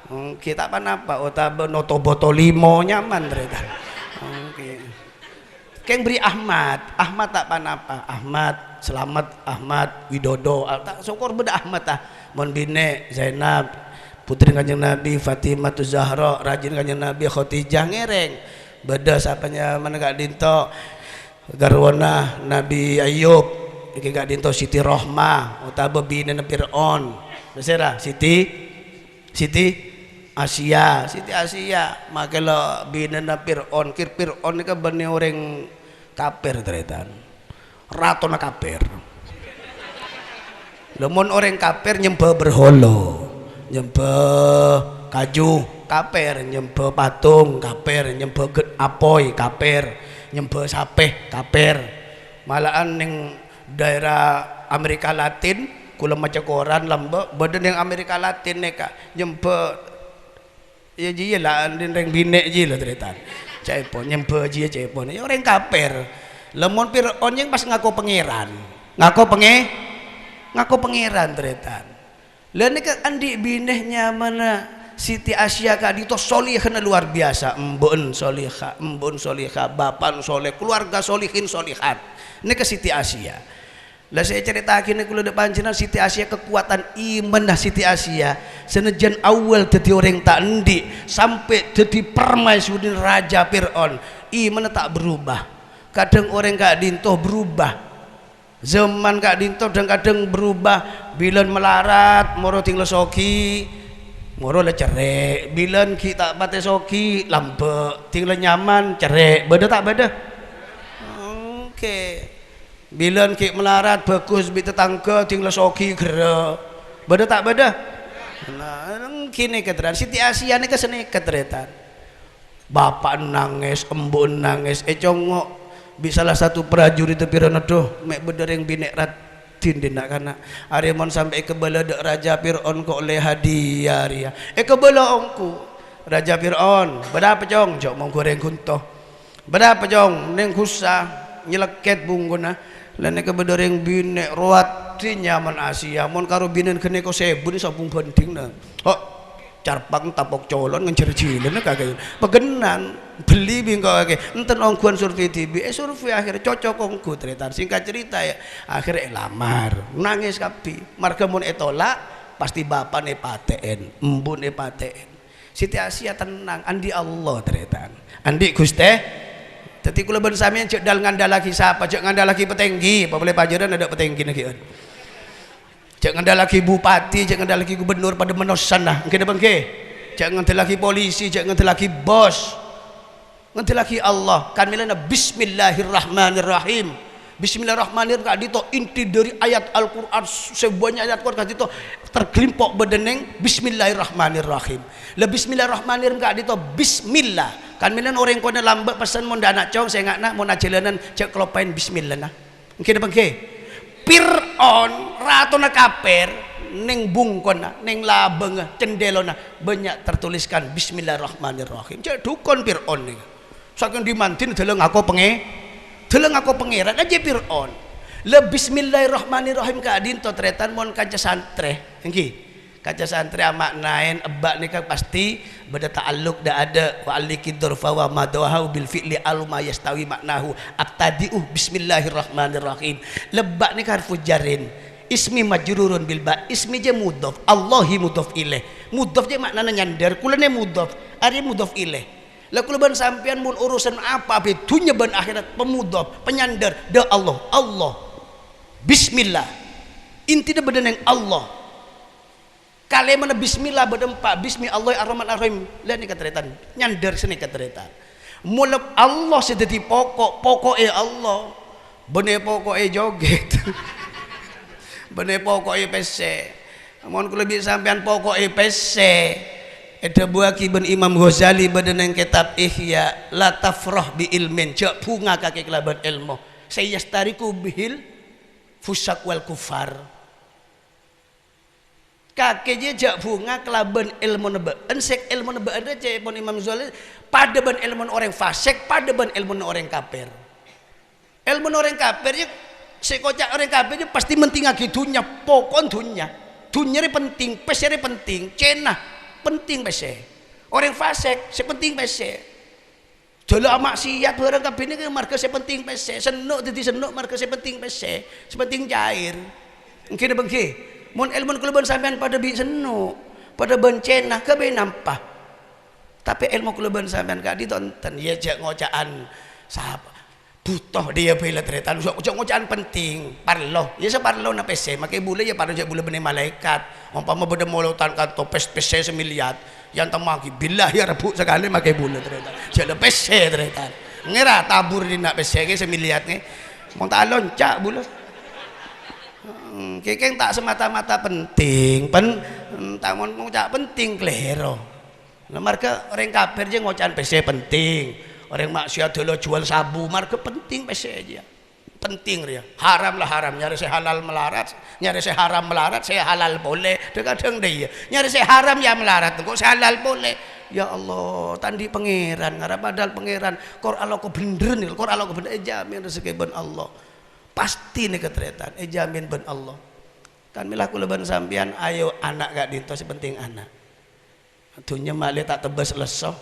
Ènggi, ta' pa-napa. Otabâ Notoboto Limo, nyaman, Trètan. Ènggi. Kèng bâri' Ahmad. Ahmad ta' pa-napa. Ahmad, Slamet, Ahmad, Widodo. Ah, ta-, sokor bâdâ Ahmad, ah. Mon binè', Zainab, putri Kanjeng Nabi, Fatimah Zahra, rajin Kanjeng Nabi, Khadijah, ngèrèng. Bâdâ sapa nyamana ka'dinto, garwana Nabi Ayub, ènggi ka'dinto Siti Rohmah, otabâ binèna Fir'aun. Bâsèra, Siti? Siti Asia, Siti Asia, makè la binèna Fir'aun, kèr Fir'aun nèka bânnè orèng kapèr, Tarètan. Ratona kapèr. Lha, mon orèng kapèr nyembhâ berhala, nyembhâ kaju, kapèr, nyembhâ patung, kapèr, nyembhâ ged apoy, kapèr, nyembhâ sapè, kapèr. Malahan neng daerah Amerika Latin, kulâ maca koran lambâ', bâdâ neng Amerika Latin nèka nyembhâ, ya, jiyâ la, andin rèng binè' jiyâ la, Tarètan. Ca'èpon, nyembhâ jiyâ ca'èpon. Ya, orèng kapèr. Lha, mon Fir'aun nyèng pas ngako pangèran. Ngako pangè-, ngako pangèran, Tarètan. Lha, nèka andi' binè nyamana Siti Asia ka'dinto solihana luar biasa. Embu'en soliha, embu'en soliha, bapa'en soleh, keluarga solihin solihat. Nèka Siti Asia. Lha, sè ècarèta'aghi nèka kulâ dâ' panjhennengngan Siti Asia, kakowadhân imanna Siti Asia. Sanajjân awwal dhâddhi orèng ta' andi', sampè' dhâddhi permaisuri raja Fir'aun, imanna ta' berubah. Kadhâng orèng ka'dinto berubah. Zaman ka'dinto dhâng-kadhâng berubah. Bilân malarat, moro dhing la soghi, moro la cerrè'. Bilân ghi' ta' patè soghi, lambâ', dhing la nyaman, cerrè'. Bâdâ ta' bâdâ? Ènggi. Bilân ghi' malarat, bhâghus bi' tatangghâ, dhing la soghi, gherrâ. Bâdâ ta' bâdâ? Nah, ènggi nèka, Tarètan. Siti Asia nèka sanèka, Tarètan. Bapa'en nangès, embu'en nangès, ècongngo' bi' sala satu prajurit pèra' neddhu, mè' bâdâ rèng binè' raddhin dhin na'-kana'. Arè mon sampè' èkabâlâ dâ' Raja Fir'aun ko' ollè hadiah rèya. Èkabâlâ ongghu. Raja Fir'aun, "Bâdâ apa, Cong?" "Jhâ' mongghu rèng ghunto." "Bâdâ apa, Cong?" "Neng ghussa, nyelekket bungkona." Lha, nèka bâdâ rèng binè' rowa raddhin nyamana Asia, mon karo binèna ghânèka sèbun sambung bhândhingnga. Oh, carpang tapok colon ngenjher jilana kakè. Paghennan, bellè bi' engko' kakè. Enten ongghuwân survei dhibi'. Eh, survei akhirnya cocok ongghu, Tarètan. Singkat cerita, ya, akhirnya èlamar. Nangès kabbhi. Marghâ mon ètolak, pasti bapa'na èpatè'è, embu'na èpatè'è. Siti Asia tenang, andi' Allah, Tarètan. Andi' Ghustè. Dhâddhi kulâ bân sampèyan jhâ' dal-, ngandalaghi sapa, jhâ' ngandalaghi patèngghi, apa polè pajhârân adâ' patèngghina ghi'ân. Jhâ' ngandalaghi bupati, jhâ' ngandalaghi gubernur padâ manossana, ènggi napa ènggi? Jhâ' ngandalaghi polisi, jhâ' ngandalaghi bos. Ngandalaghi Allah, kan mèlana Bismillahirrahmanirrahim. Bismillahirrahmanirrahim ka'dinto inti dhâri ayat Al-Qur'an, sè bânnya' ayat Qur'an ka'dinto tergelimpo' bâdâ neng Bismillahirrahmanirrahim. Lha, Bismillahirrahmanirrahim ka'dinto bismillah. Kan mèlana orèng konè lambâ' pessen mon dâ' ana' cong, sènga'na mon ajhâlânan jhâ' kaloppaèn bismillahna. Ènggi napa ènggi? Fir'aun, ratona kapèr, neng bungkona, neng labângnga, cendhèlona, bânnya' tertuliskan Bismillahirrahmanirrahim. Jhâ' dhukon Fir'aun nèka. Sakèng dhi-mandhina dâlâ ngako pangè-, dâlâ ngako pangèran, ajiyâ Fir'aun. Lha, Bismillahirrahmanirrahim ka'dinto, Tarètan, mon kanca santrè. Ènggi. Kanca santrè ama'naè ebba' nèka pastè bâdâ ta'alluq dâ'-adâ', wa alliqid dzarfa wa madhahu bil fi'li alu ma yastawi ma'nahu. Abtadi'u bismillahirrahmanirrahim. Lha ebba' nèka harfu jarrin. Ismi majrurun bil ba, ismi jâ mudhof, Allahi mudhof ilaih. Mudhof jâ ma'nana nyandhâr, kulâ nè mudhof, arèya mudhof ilaih. Lha kulâ bân sampèyan mon urusan apa bhâi, dhunnya bân akhèrat, pamudhof, panyandhâr, dâ' Allah, Allah. Bismillah. Intina bâdâ neng Allah. Kalèmana bismillah bâdâ empa', bismi Allahirrahmanirrahim. Lha nèka tarètan, nyandhâr sanèka tarètan. Mola Allah sè dhâddhi poko', poko'è Allah. Bânnè poko'è jogèt. Bânnè poko'è pèssè. Mon kaulâ bi' sampèyan poko'è pèssè. Èdhâbuwâghi bân Imam Ghazali bâdâ neng kètab Ihya, "La tafrah bi ilmin," jhâ' bhunga kakè kalabân èlmo. "Sè yastariku bihil fusak wal kufar." Kakè jiyâ jhâ' bhunga kalabân èlmona bâ'na, sè èlmona bâ'na rèya ca'èpon Imam Ghazali, padâ bân èlmona orèng fasèk, padâ bân èlmona orèng kafir. Èlmona orèng kafir jiyâ, sè èkoca' orèng kafir jiyâ pastè mentingngaghi dhunnya, poko'en dhunnya. Dhunnya rè penting, pèssè rè penting, cèna penting pèssè. Orèng fasèk sè penting pèssè. Dâlâ maksiat bhârâng kabbhi nèka marghâ sè penting pèssè, senno' dhâddhi senno' marghâ sè penting pèssè, sè penting cair. Èngghi napa èngghi? Mon èlmona kaulâ bân sampèyan padâ bi' senno', padâ bân cèna, ghâbây nampa. Tapè èlmo kaulâ bân sampèyan ka'dinto enten, iyâ jhâ' ngoca'an sapa. Bhuto dhiyâ bhâi la tarètan, jhâ', jhâ' ngoca'an penting, parlo. Iyâ saparlona pèssè, makè bulâ iyâ parlo jhâ' bulâ bânnè malaèkat. Ompama bâdâ molotan kanto pès-, pèssè samiliyar, èantemmaghi, billahi ya Rabbu sakalè makè bulâ, tarètan. Jhâ' la pèssè, tarètan. Ngèra tabur dhinna' pèssè ngè samiliyar ngè. Mon ta' lonca' bulâ. Hmm, kèkèng ta' semata-mata penting, pen-, ta' mon ngoca' penting kalèro. Nah, marghâ orèng kafir jiyâ ngoca'an pèssè penting. Orèng maksiat dâlâ juwâl sabu, marghâ penting pèssè jiyâ. Penting rèya. Haram la haram, nyarè sè halal malarat, nyarè sè haram malarat, sè halal polè. Dhâ-, kadhâng dhâ' iyâ. Nyarè sè haram ya malarat, engko' sè halal polè. Ya Allah, ta' andi' Pangèran, ngara padahal Pangèran. Kor alako bhendher nèka, kor alako bhendher, èjhâmin rejhekkè bân Allah. Pastè nèka tarètan, èjhâmin bân Allah. Kan mèla kaulâ bân sampèyan, ayo ana' ka'dinto sè penting ana'. Dhunnya malè ta' tebbhâs lesso.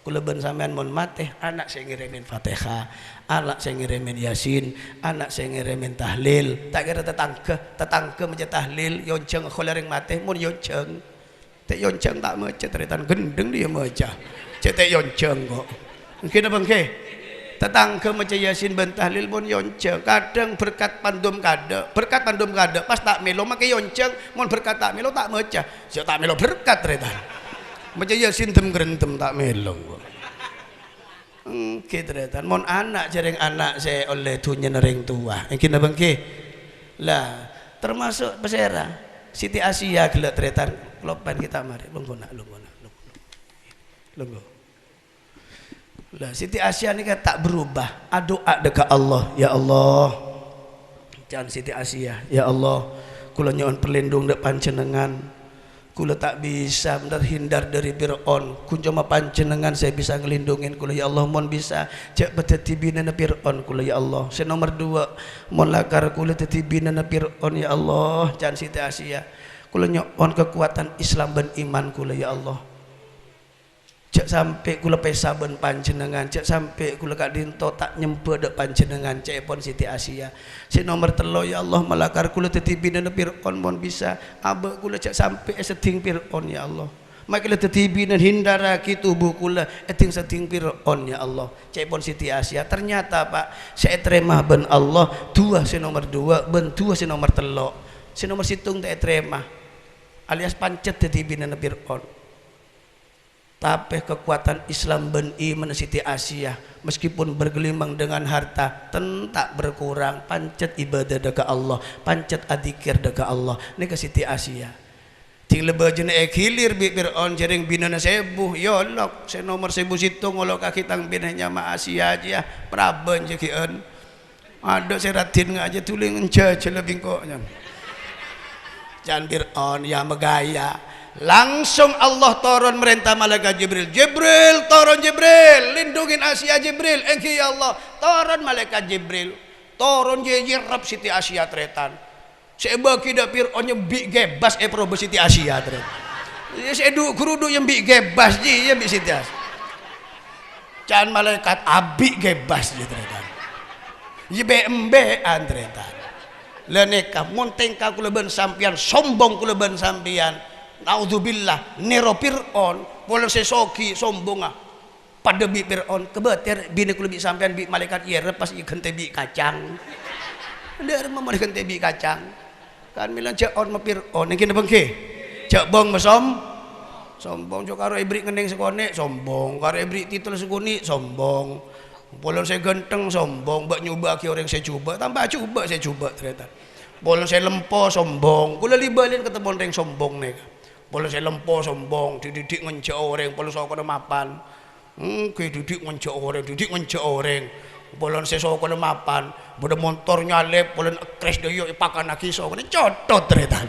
Kaulâ bân sampèyan mon matè, ana' sè ngèrèmè Fatihah, ana' sè ngèrèmè Yasin, ana' sè ngèrèmè tahlil. Ta' kèra tatangghâ, tatangghâ maca tahlil, èonjhâng ghulâ orèng matè, mon èonjhâng. Ta' èonjhâng ta' maca, tarètan, ghendheng dhiyâ maca. Cè' ta' èonjhâng kok. Èngghi napa èngghi? Tatangghâ maca Yasin bân tahlil pon èonjhâng. Kadhâng berkat pandum kadâ'. Berkat pandum kadâ' pas ta' mèlo makè èonjhâng. Mon berkat ta' mèlo ta' maca. Jhâ' ta' mèlo berkat, tarètan. Maca Yasin dem-ghrendem ta' mèlo. Èngghi, tarètan. Mon ana' jhâreng ana' sè ollè dhunnyana rèng towa. Èngghi napa èngghi? Lah, termasuk pasèra? Siti Asia ghellâ', tarètan. Lopèn kita marè. Longghu, na', longghu, na', longghu. Longghu. Lah, Siti Asia nèka ta' berubah, adu'a dâ' ka Allah, "Ya Allah," ca'na Siti Asia, "Ya Allah, kaulâ nyo'on perlindung dâ' Panjhennengngan. Kaulâ ta' bisa terhindar dâri Fir'aun. Ghun coma Panjhennengngan sè bisa nglindhungin kaulâ, ya Allah. Mon bisa, jhâ' padhâddhi binèna Fir'aun kaulâ, ya Allah. Sè nomer duwâ', mon lakar kaulâ dhâddhi binèna Fir'aun, ya Allah," ca'na Siti Asia, "kaulâ nyo'on kakowadhân Islam bân iman kaulâ, ya Allah." Jhâ' sampè' kaulâ pèsa bân Panjhennengngan, jhâ' sampè' kaulâ ka'dinto ta' nyembhâ dâ' Panjhennengngan, ca'èpon Siti Asia. Sè nomer tello', ya Allah, malakar kaulâ dhâddhi binèna Fir'aun, mon bisa, abâ' kaulâ jhâ' sampè' èseddhing Fir'aun, ya Allah. Makè la dhâddhi binèna, hindarraghi tubuh kaulâ èddhing seddhing Fir'aun, ya Allah. Ca'èpon Siti Asia. Ternyata, Pak, sè ètarèma bân Allah, duwâ' sè nomer duwâ' bân duwâ' sè nomer tello'. Sè nomer sèttong ta' ètarèma, alias pancet dhâddhi binèna Fir'aun. Tapè kakowadhân Islam bân imanna Siti Asia, meskipun bergelimang dengan harta, ten-, ta' berkurang, pancet ibadah dâ' ka Allah, pancet adzikir dâ' ka Allah. Nèka Siti Asia. Dhing la bâjâna èghilir bi' Fir'aun, jhâreng binèna sèbu, yâ olok, sè nomer sèbu sèttong olokaghi tang binè nyama Asia jiyâ, parabân jâghi'ân. Adâ' sè raddhin ngajâ dhuli ngenjajâ la bingko', nyan. Can Fir'aun, ya magaya. Langsung Allah toron marènta malaikat Jibril. "Jibril, toron Jibril. Lindungin Asia Jibril." "Èngghi ya Allah." Toron malaikat Jibril. Toron yè-, nyerrep Siti Asia tarètan. Sè èbâghi dâ' Fir'aun nyembi' ghebas èparobâ Siti Asia tarètan. Yâ sè du-, ghurudu nyembi' ghebas jiyâ bi' Siti Asia. Can malaèkat abi' ghebas jiyâ tarètan. Yâ bè'-embè'an tarètan. La nèka, mon tèngka kaulâ bân sampèyan, sombong kaulâ bân sampèyan, naudzubillah, nèro Fir'aun, polana sè soghi sombongnga. Padâ bi' Fir'aun, kabâtèr binè kaulâ bi' sampèyan bi' malaèkat èrrep pas èghântè bi' kacang. Èrrep malaèkat èghântè bi' kacang. Kan mèla jhâ' orma Fir'aun, èngghi napa èngghi? Jhâ' bong masom-, sombong, jhâ' karo èbri' ngennèng sakonè', sombong, karo èbri' titel sakonè', sombong. Polana sè ghântheng, sombong, bâ' nyobâ'âghi orèng sè jhubâ', tamba jhubâ' sè jhubâ', tarètan. Polana sè lempo, sombong, kaulâ li-bâlina katemmon orèng sombong nèka. Polana sè lempo, sombong, dhi'-dhi'-dhi' ngenjhâ' orèng, polana sokona mapan. Hmm, ghi' dhi'-dhi' ngenjhâ' orèng, dhi'-dhi' ngenjhâ' orèng. Polana sè sokona mapan, bâdâ montor nyalèp, polana èkrès dâ' iyâ èpakannaghi sokona, cothot tarètan.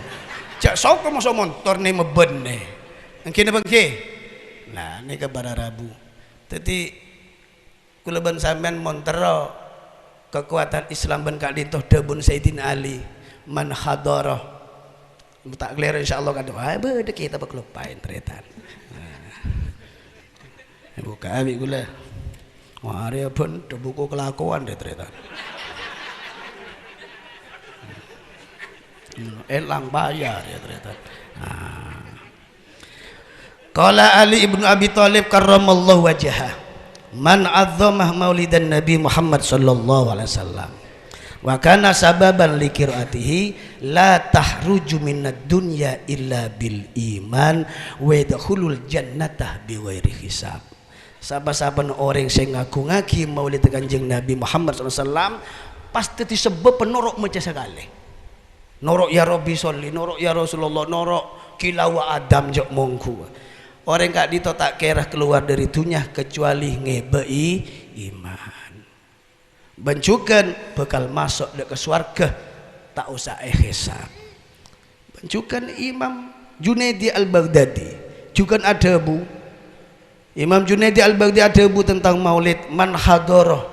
Jhâ' soko moso montor nè mèbân nè. Èngghi napa èngghi? Nah, nèka para rabu. Dhâddhi, kaulâ bân sampèyan mon terro kakowadhân Islam bân ka'dinto dhâbuna Sayyidina Ali, "Man hadara." Ta' kalèro, insyaallah, kadhi. Wah, bâdâ kita pakaloppaèn, tarètan. Nah. Buka abi' kaulâ. Wah, arèya bân, dhâ buku kelakuan deh, tarètan. Èlang bayar ya, tarètan. Nah. Qala Ali ibnu Abi Thalib karramallahu wajhah, "Man 'azzama maulidan Nabi Muhammad sallallahu alaihi wasallam wa kana sababan li qiraatihi la tahruju minad dunya illa bil iman wa yadkhulul jannata bi ghairi hisab." Sapa-sapana orèng sè ngagungngaghi maulid Kanjeng Nabi Muhammad sallallahu alaihi wasallam, pas dhâddhi sabâbbhâ noro' maca sakalè. Noro' "Ya Rabbi sholli", noro' "Ya Rasulullah", noro' "Qila wa Adam", jhâ' mongghu. Orèng ka'dinto ta' kèra kalowar dhâri dhunnya kecuali ngèbâ'i iman. Bân jhughân bhâkal maso' dâ' ka sowarghâ, ta' osa èhèsab. Bân jhughân Imam Junaidi Al-Baghdadi jhughân adhâbu, Imam Junaidi Al-Baghdadi adhâbu tentang maulid, "Man hadara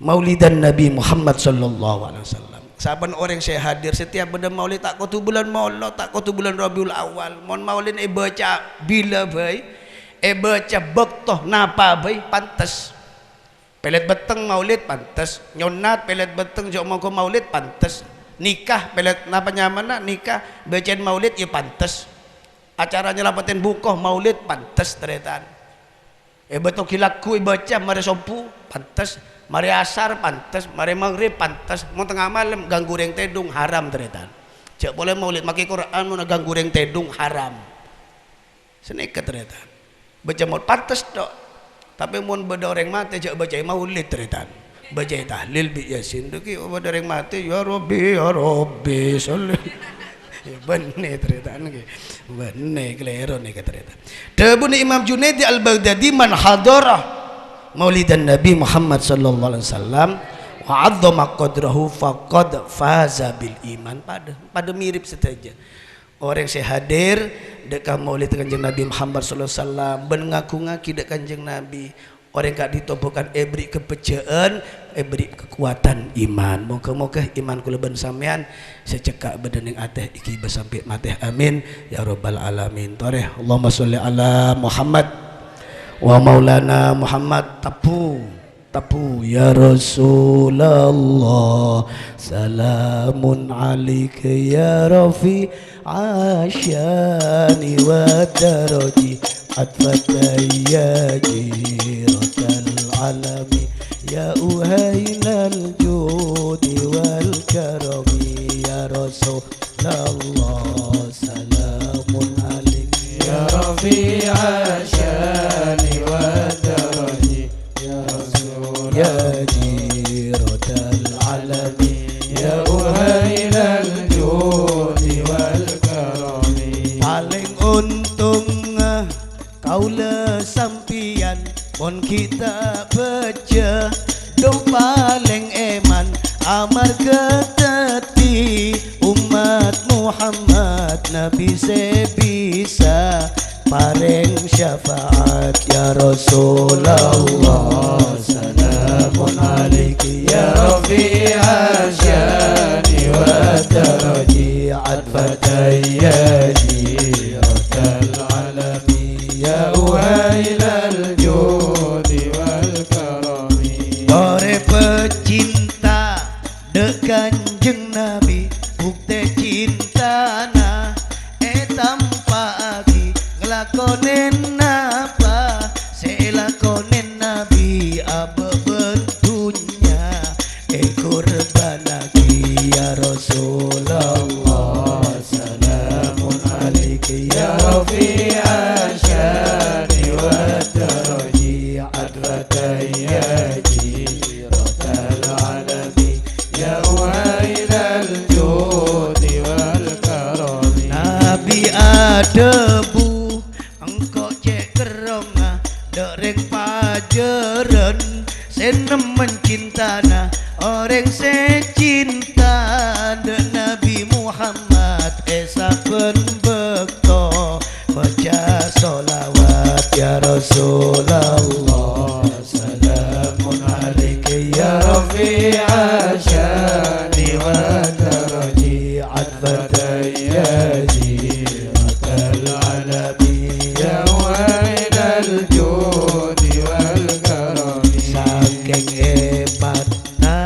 maulidan Nabi Muhammad sallallahu alaihi wasallam." Sabbhân orèng sè hadir setiap bâdâ maulid, ta' kodhu bulân Molod, ta' kodhu bulân Rabiul Awal. Mon maulid èbâca bilâ bhâi, èbâca bâkto napa bhâi, pantes. Pèlèt bhâteng maulid, pantes. Nyonnat pèlèt bhâteng jhâ' mongghu maulid, pantes. Nikah pèlèt napa nyamana, nikah bâca'èn maulid, ya pantes. Acara nyelamattèn buko maulid, pantes, tarètan. È bâto ghi lagghu èbâca marè sobbhu, pantes. Marè asar, pantes. Marè maghrib, pantes. Mon tengnga malem ganggu rèng tèdung, haram, tarètan. Jhâ' polè maulid, makè Qur'an mon ganggu rèng tèdung, haram. Sanèka, tarètan. Bâca maulid pantes, tok. Tapè mon bâdâ orèng matè, jhâ' bâcaè maulid, tarètan. Bâcaè tahlil bi' Yasin, dâgghi' bâdâ orèng matè, "Ya Rabbi, ya Rabbi, sholli." Ya, bânnè, tarètan, ghi. Bânnè, kalèro nèka, tarètan. Dhâbuna Imam Junaidi Al-Baghdadi, "Man hadara maulidan Nabi Muhammad sallallahu alaihi wasallam wa 'azzama qadrahu faqad faza bil iman." Padâ, padâ mirip sadhâjâ. Orèng sè hadir dâ' ka maulid Kanjeng Nabi Muhammad sallallahu alaihi wasallam bân ngagungngaghi dâ' Kanjeng Nabi, orèng ka'dinto bhâkal èberri' kabhâjâ'ân, èberri' kakowadhân iman. Moghâ-moghâ iman kaulâ bân sampèyan sè cekka' bâdâ neng atè èghibâ sampè' matè. Amin, ya rabbal alamin. Torè, Allahumma sholli ala Muhammad wa maulana Muhammad. Tabbhu. Tabbhu, ya Rasulullah, salamun alaika ya rafi' asyani wa daraji, atfatan ya jiratal alami, ya uhailal judi wal karami, ya Rasul. Rasulullah, salamun alaik. Ya rafi'as syani wad daraji. Ya Rasul. Ya jiratal alami. Ya uhailal judi wal karami. Palèng ontong, ah, kaulâ sampèyan mon ghi' ta' bâjâ, dong palèng èman amarghâ dhâddhi ommat Muhammad Nabi sè bisa parèng syafaat. Ya Rasulullah, salamun alaik ya rafi'as syani wad daraji, atfatan ya jiratal alami. Ya uhailal judi wal karami. Torè pecinta dâ' Kanjeng Nabi, buktè cintana ètampa'aghi ngalakonè napa sè èlakonè Nabi abâ' bân dhunnya. Èkorbhânnaghi, ya Rasulullah, salamun alaik ya rafi'as syani wad daraji, atfatan ya jiratal alami, ya uhailal judi wal karami. Nabi adhâbu, engko' cè' kerrongnga dâ' rèng Pajârân sè nemmen cintana. Orèng sè cinta dâ' Nabi Muhammad bân bâkto maca sholawat, ya Rasulullah. Salamun alaika ya rafi'a syani wa daraji, atfatan ya zinatal alami, ya mu'inal judi wal karami. Sakèng hebat na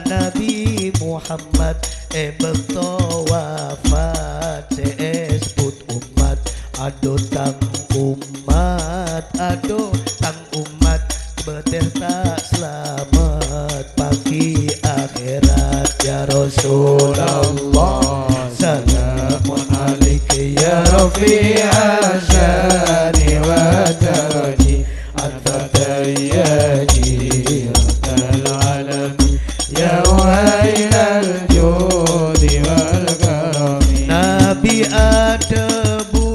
Nabi Muhammad è bâkto wafat sè èsebbhut ommat, "Adhu tang ommat, adhu tang ommat, bâter ta' salamet pagi akhèrat, ya Rasulullah." Salamun alaika ya rafi'a syani wa daraji, atfatan ya zinatal alami, ya mu'inal judi wal karami. Nabi adhâbu,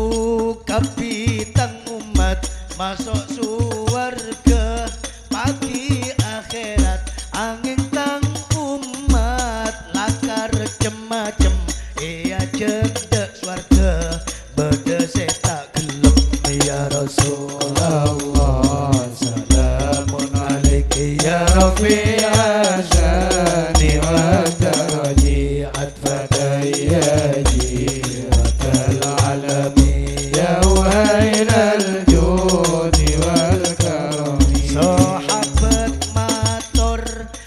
"Kabbhi tang ommat maso' sowarghâ pagi akhèrat, angèng tang ommat lakar cem-macem èajhâk dâ' sowarghâ." Bâdâ sè ta' ghellem, ya Rasulullah. Salamun alaika ya rafi'a syani wa daraji, atfatan ya zinatal alami, ya mu'inal judi wal karami. Sahabat mator,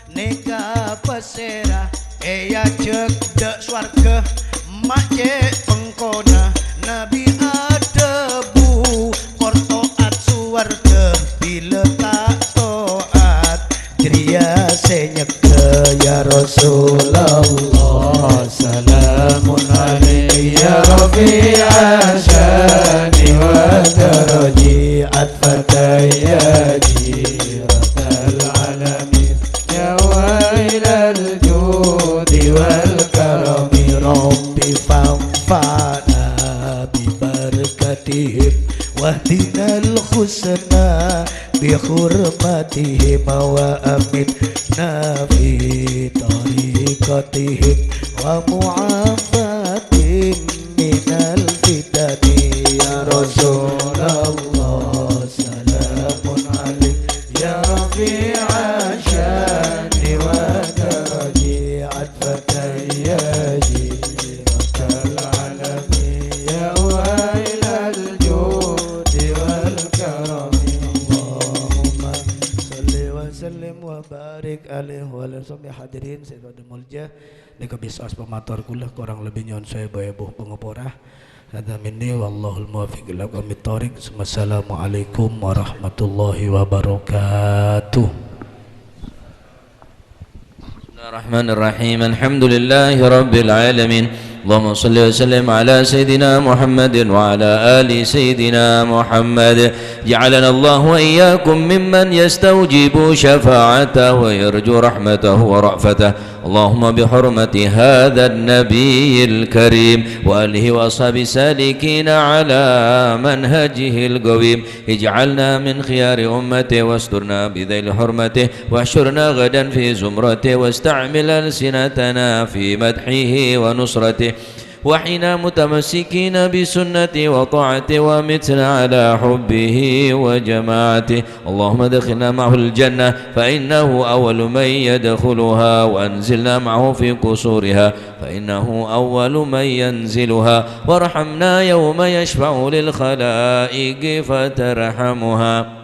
"Nèka pasèra èajhâk dâ' sowarghâ, ma' cè' pengkona?" Nabi adhâbu, "Kor to'at sowarghâ, bilâ ta' to'at, jârèya sè nyegghâ, ya Rasulullah." Salamun alaika ya rafi'a syani wa daraji, atfatan ya zinatal alami, ya mu'inal judi wal karami. Rabbi fanfa'na bi barakatihim, wahdinal husna bi hurmatihim, wa amitna fi tariqatihim, wa mu'afatin minal fitani, ya Rasulullah. Salamun alaik ya rafi'a syani wa daraji, atfatan ya zinatal alami, ya mu'inal judi wal karami. Allahumma shalli wa sallim wa barik alaihi wa ala sahbihi. Hadirin sè padâ molja, nèka bisa pamator kaulâ, korang lebbi nyo'on sèbu èbu pangapora. Hadza minni wallahul muwaffiq ila aqwamit thoriq. Wassalamualaikum warahmatullahi wabarakatuh. بسم الله الرحمن الرحيم. الحمد لله رب العالمين. اللهم صل وسلم على سيدنا محمد وعلى آل سيدنا محمد. جعلنا الله وإياكم ممن يستوجب شفاعته ويرجو رحمته ورأفته. اللهم بحرمة هذا النبي الكريم وآله وأصحابه السالكين على منهجه القويم، اجعلنا من خيار أمته واسترنا بذيل حرمته، واحشرنا غدا في زمرته، واستعمل ألسنتنا في مدحه ونصرته، وأحينا متمسكين بسنته وطاعته، وأمتنا على حبه وجماعته. اللهم أدخلنا معه الجنة، فإنه أول من يدخلها، وأنزلنا معه في قصورها، فإنه أول من ينزلها، وارحمنا يوم يشفع للخلائق فترحمها.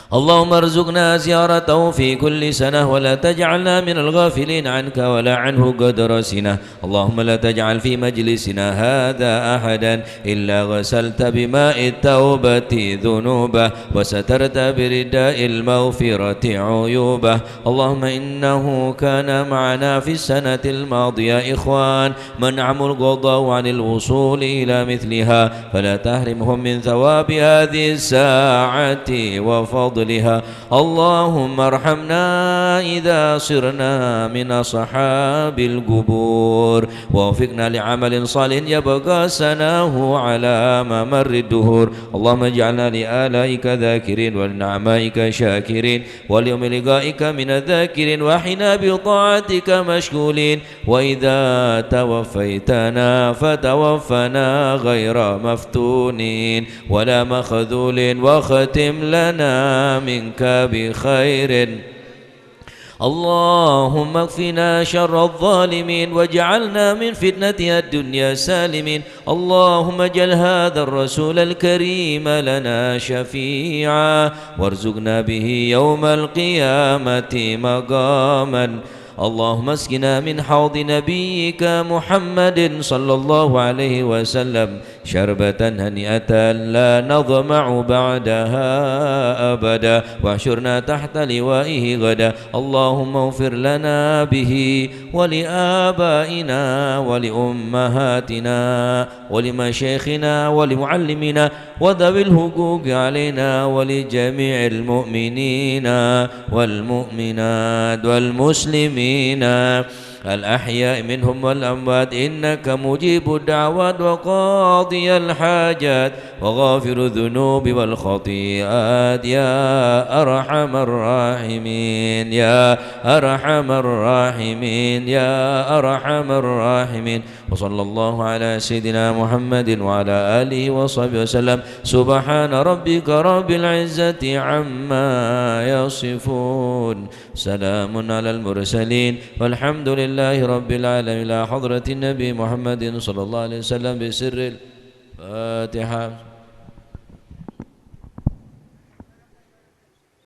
اللهم ارزقنا زيارته في كل سنة، ولا تجعلنا من الغافلين عنك ولا عنه قدر سنة. اللهم لا تجعل في مجلسنا هذا أحدا إلا غسلت بماء التوبة ذنوبه، وسترت برداء المغفرة عيوبه. اللهم إنه كان معنا في السنة الماضية إخوان منعهم القضاء عن الوصول إلى مثلها، فلا تحرمهم من ثواب هذه الساعة وفضلها. لها. اللهم ارحمنا إذا صرنا من أصحاب القبور، ووفقنا لعمل صالح يبقى ثناؤه على ممر الدهور. اللهم اجعلنا لآلائك ذاكرين ولنعمائك شاكرين وليوم لقائك من الذاكرين وأحينا بطاعتك مشغولين وإذا توفيتنا فتوفنا غير مفتونين ولا مخذولين واختم لنا منك بخير. اللهم اكفنا شر الظالمين واجعلنا من فتنة الدنيا سالمين. اللهم اجعل هذا الرسول الكريم لنا شفيعا وارزقنا به يوم القيامة مقاما. اللهم اسقنا من حوض نبيك محمد صلى الله عليه وسلم شربة هنيئة لا نظمأ بعدها أبدا، واحشرنا تحت لوائه غدا. اللهم اغفر لنا به ولآبائنا ولأمهاتنا ولمشايخنا ولمعلمينا وذوي الحقوق علينا ولجميع المؤمنين والمؤمنات والمسلمين الأحياء منهم والأموات، إنك مجيب الدعوات وقاضي الحاجات وغافر الذنوب والخطيئات، يا أرحم الراحمين، يا أرحم الراحمين، يا أرحم الراحمين. وصلى الله على سيدنا محمد وعلى آله وصحبه وسلم. سبحان ربك رب العزة عما يصفون. سلام على المرسلين والحمد لله رب العالمين. إلى حضرة النبي محمد صلى الله عليه وسلم بسر الفاتحة.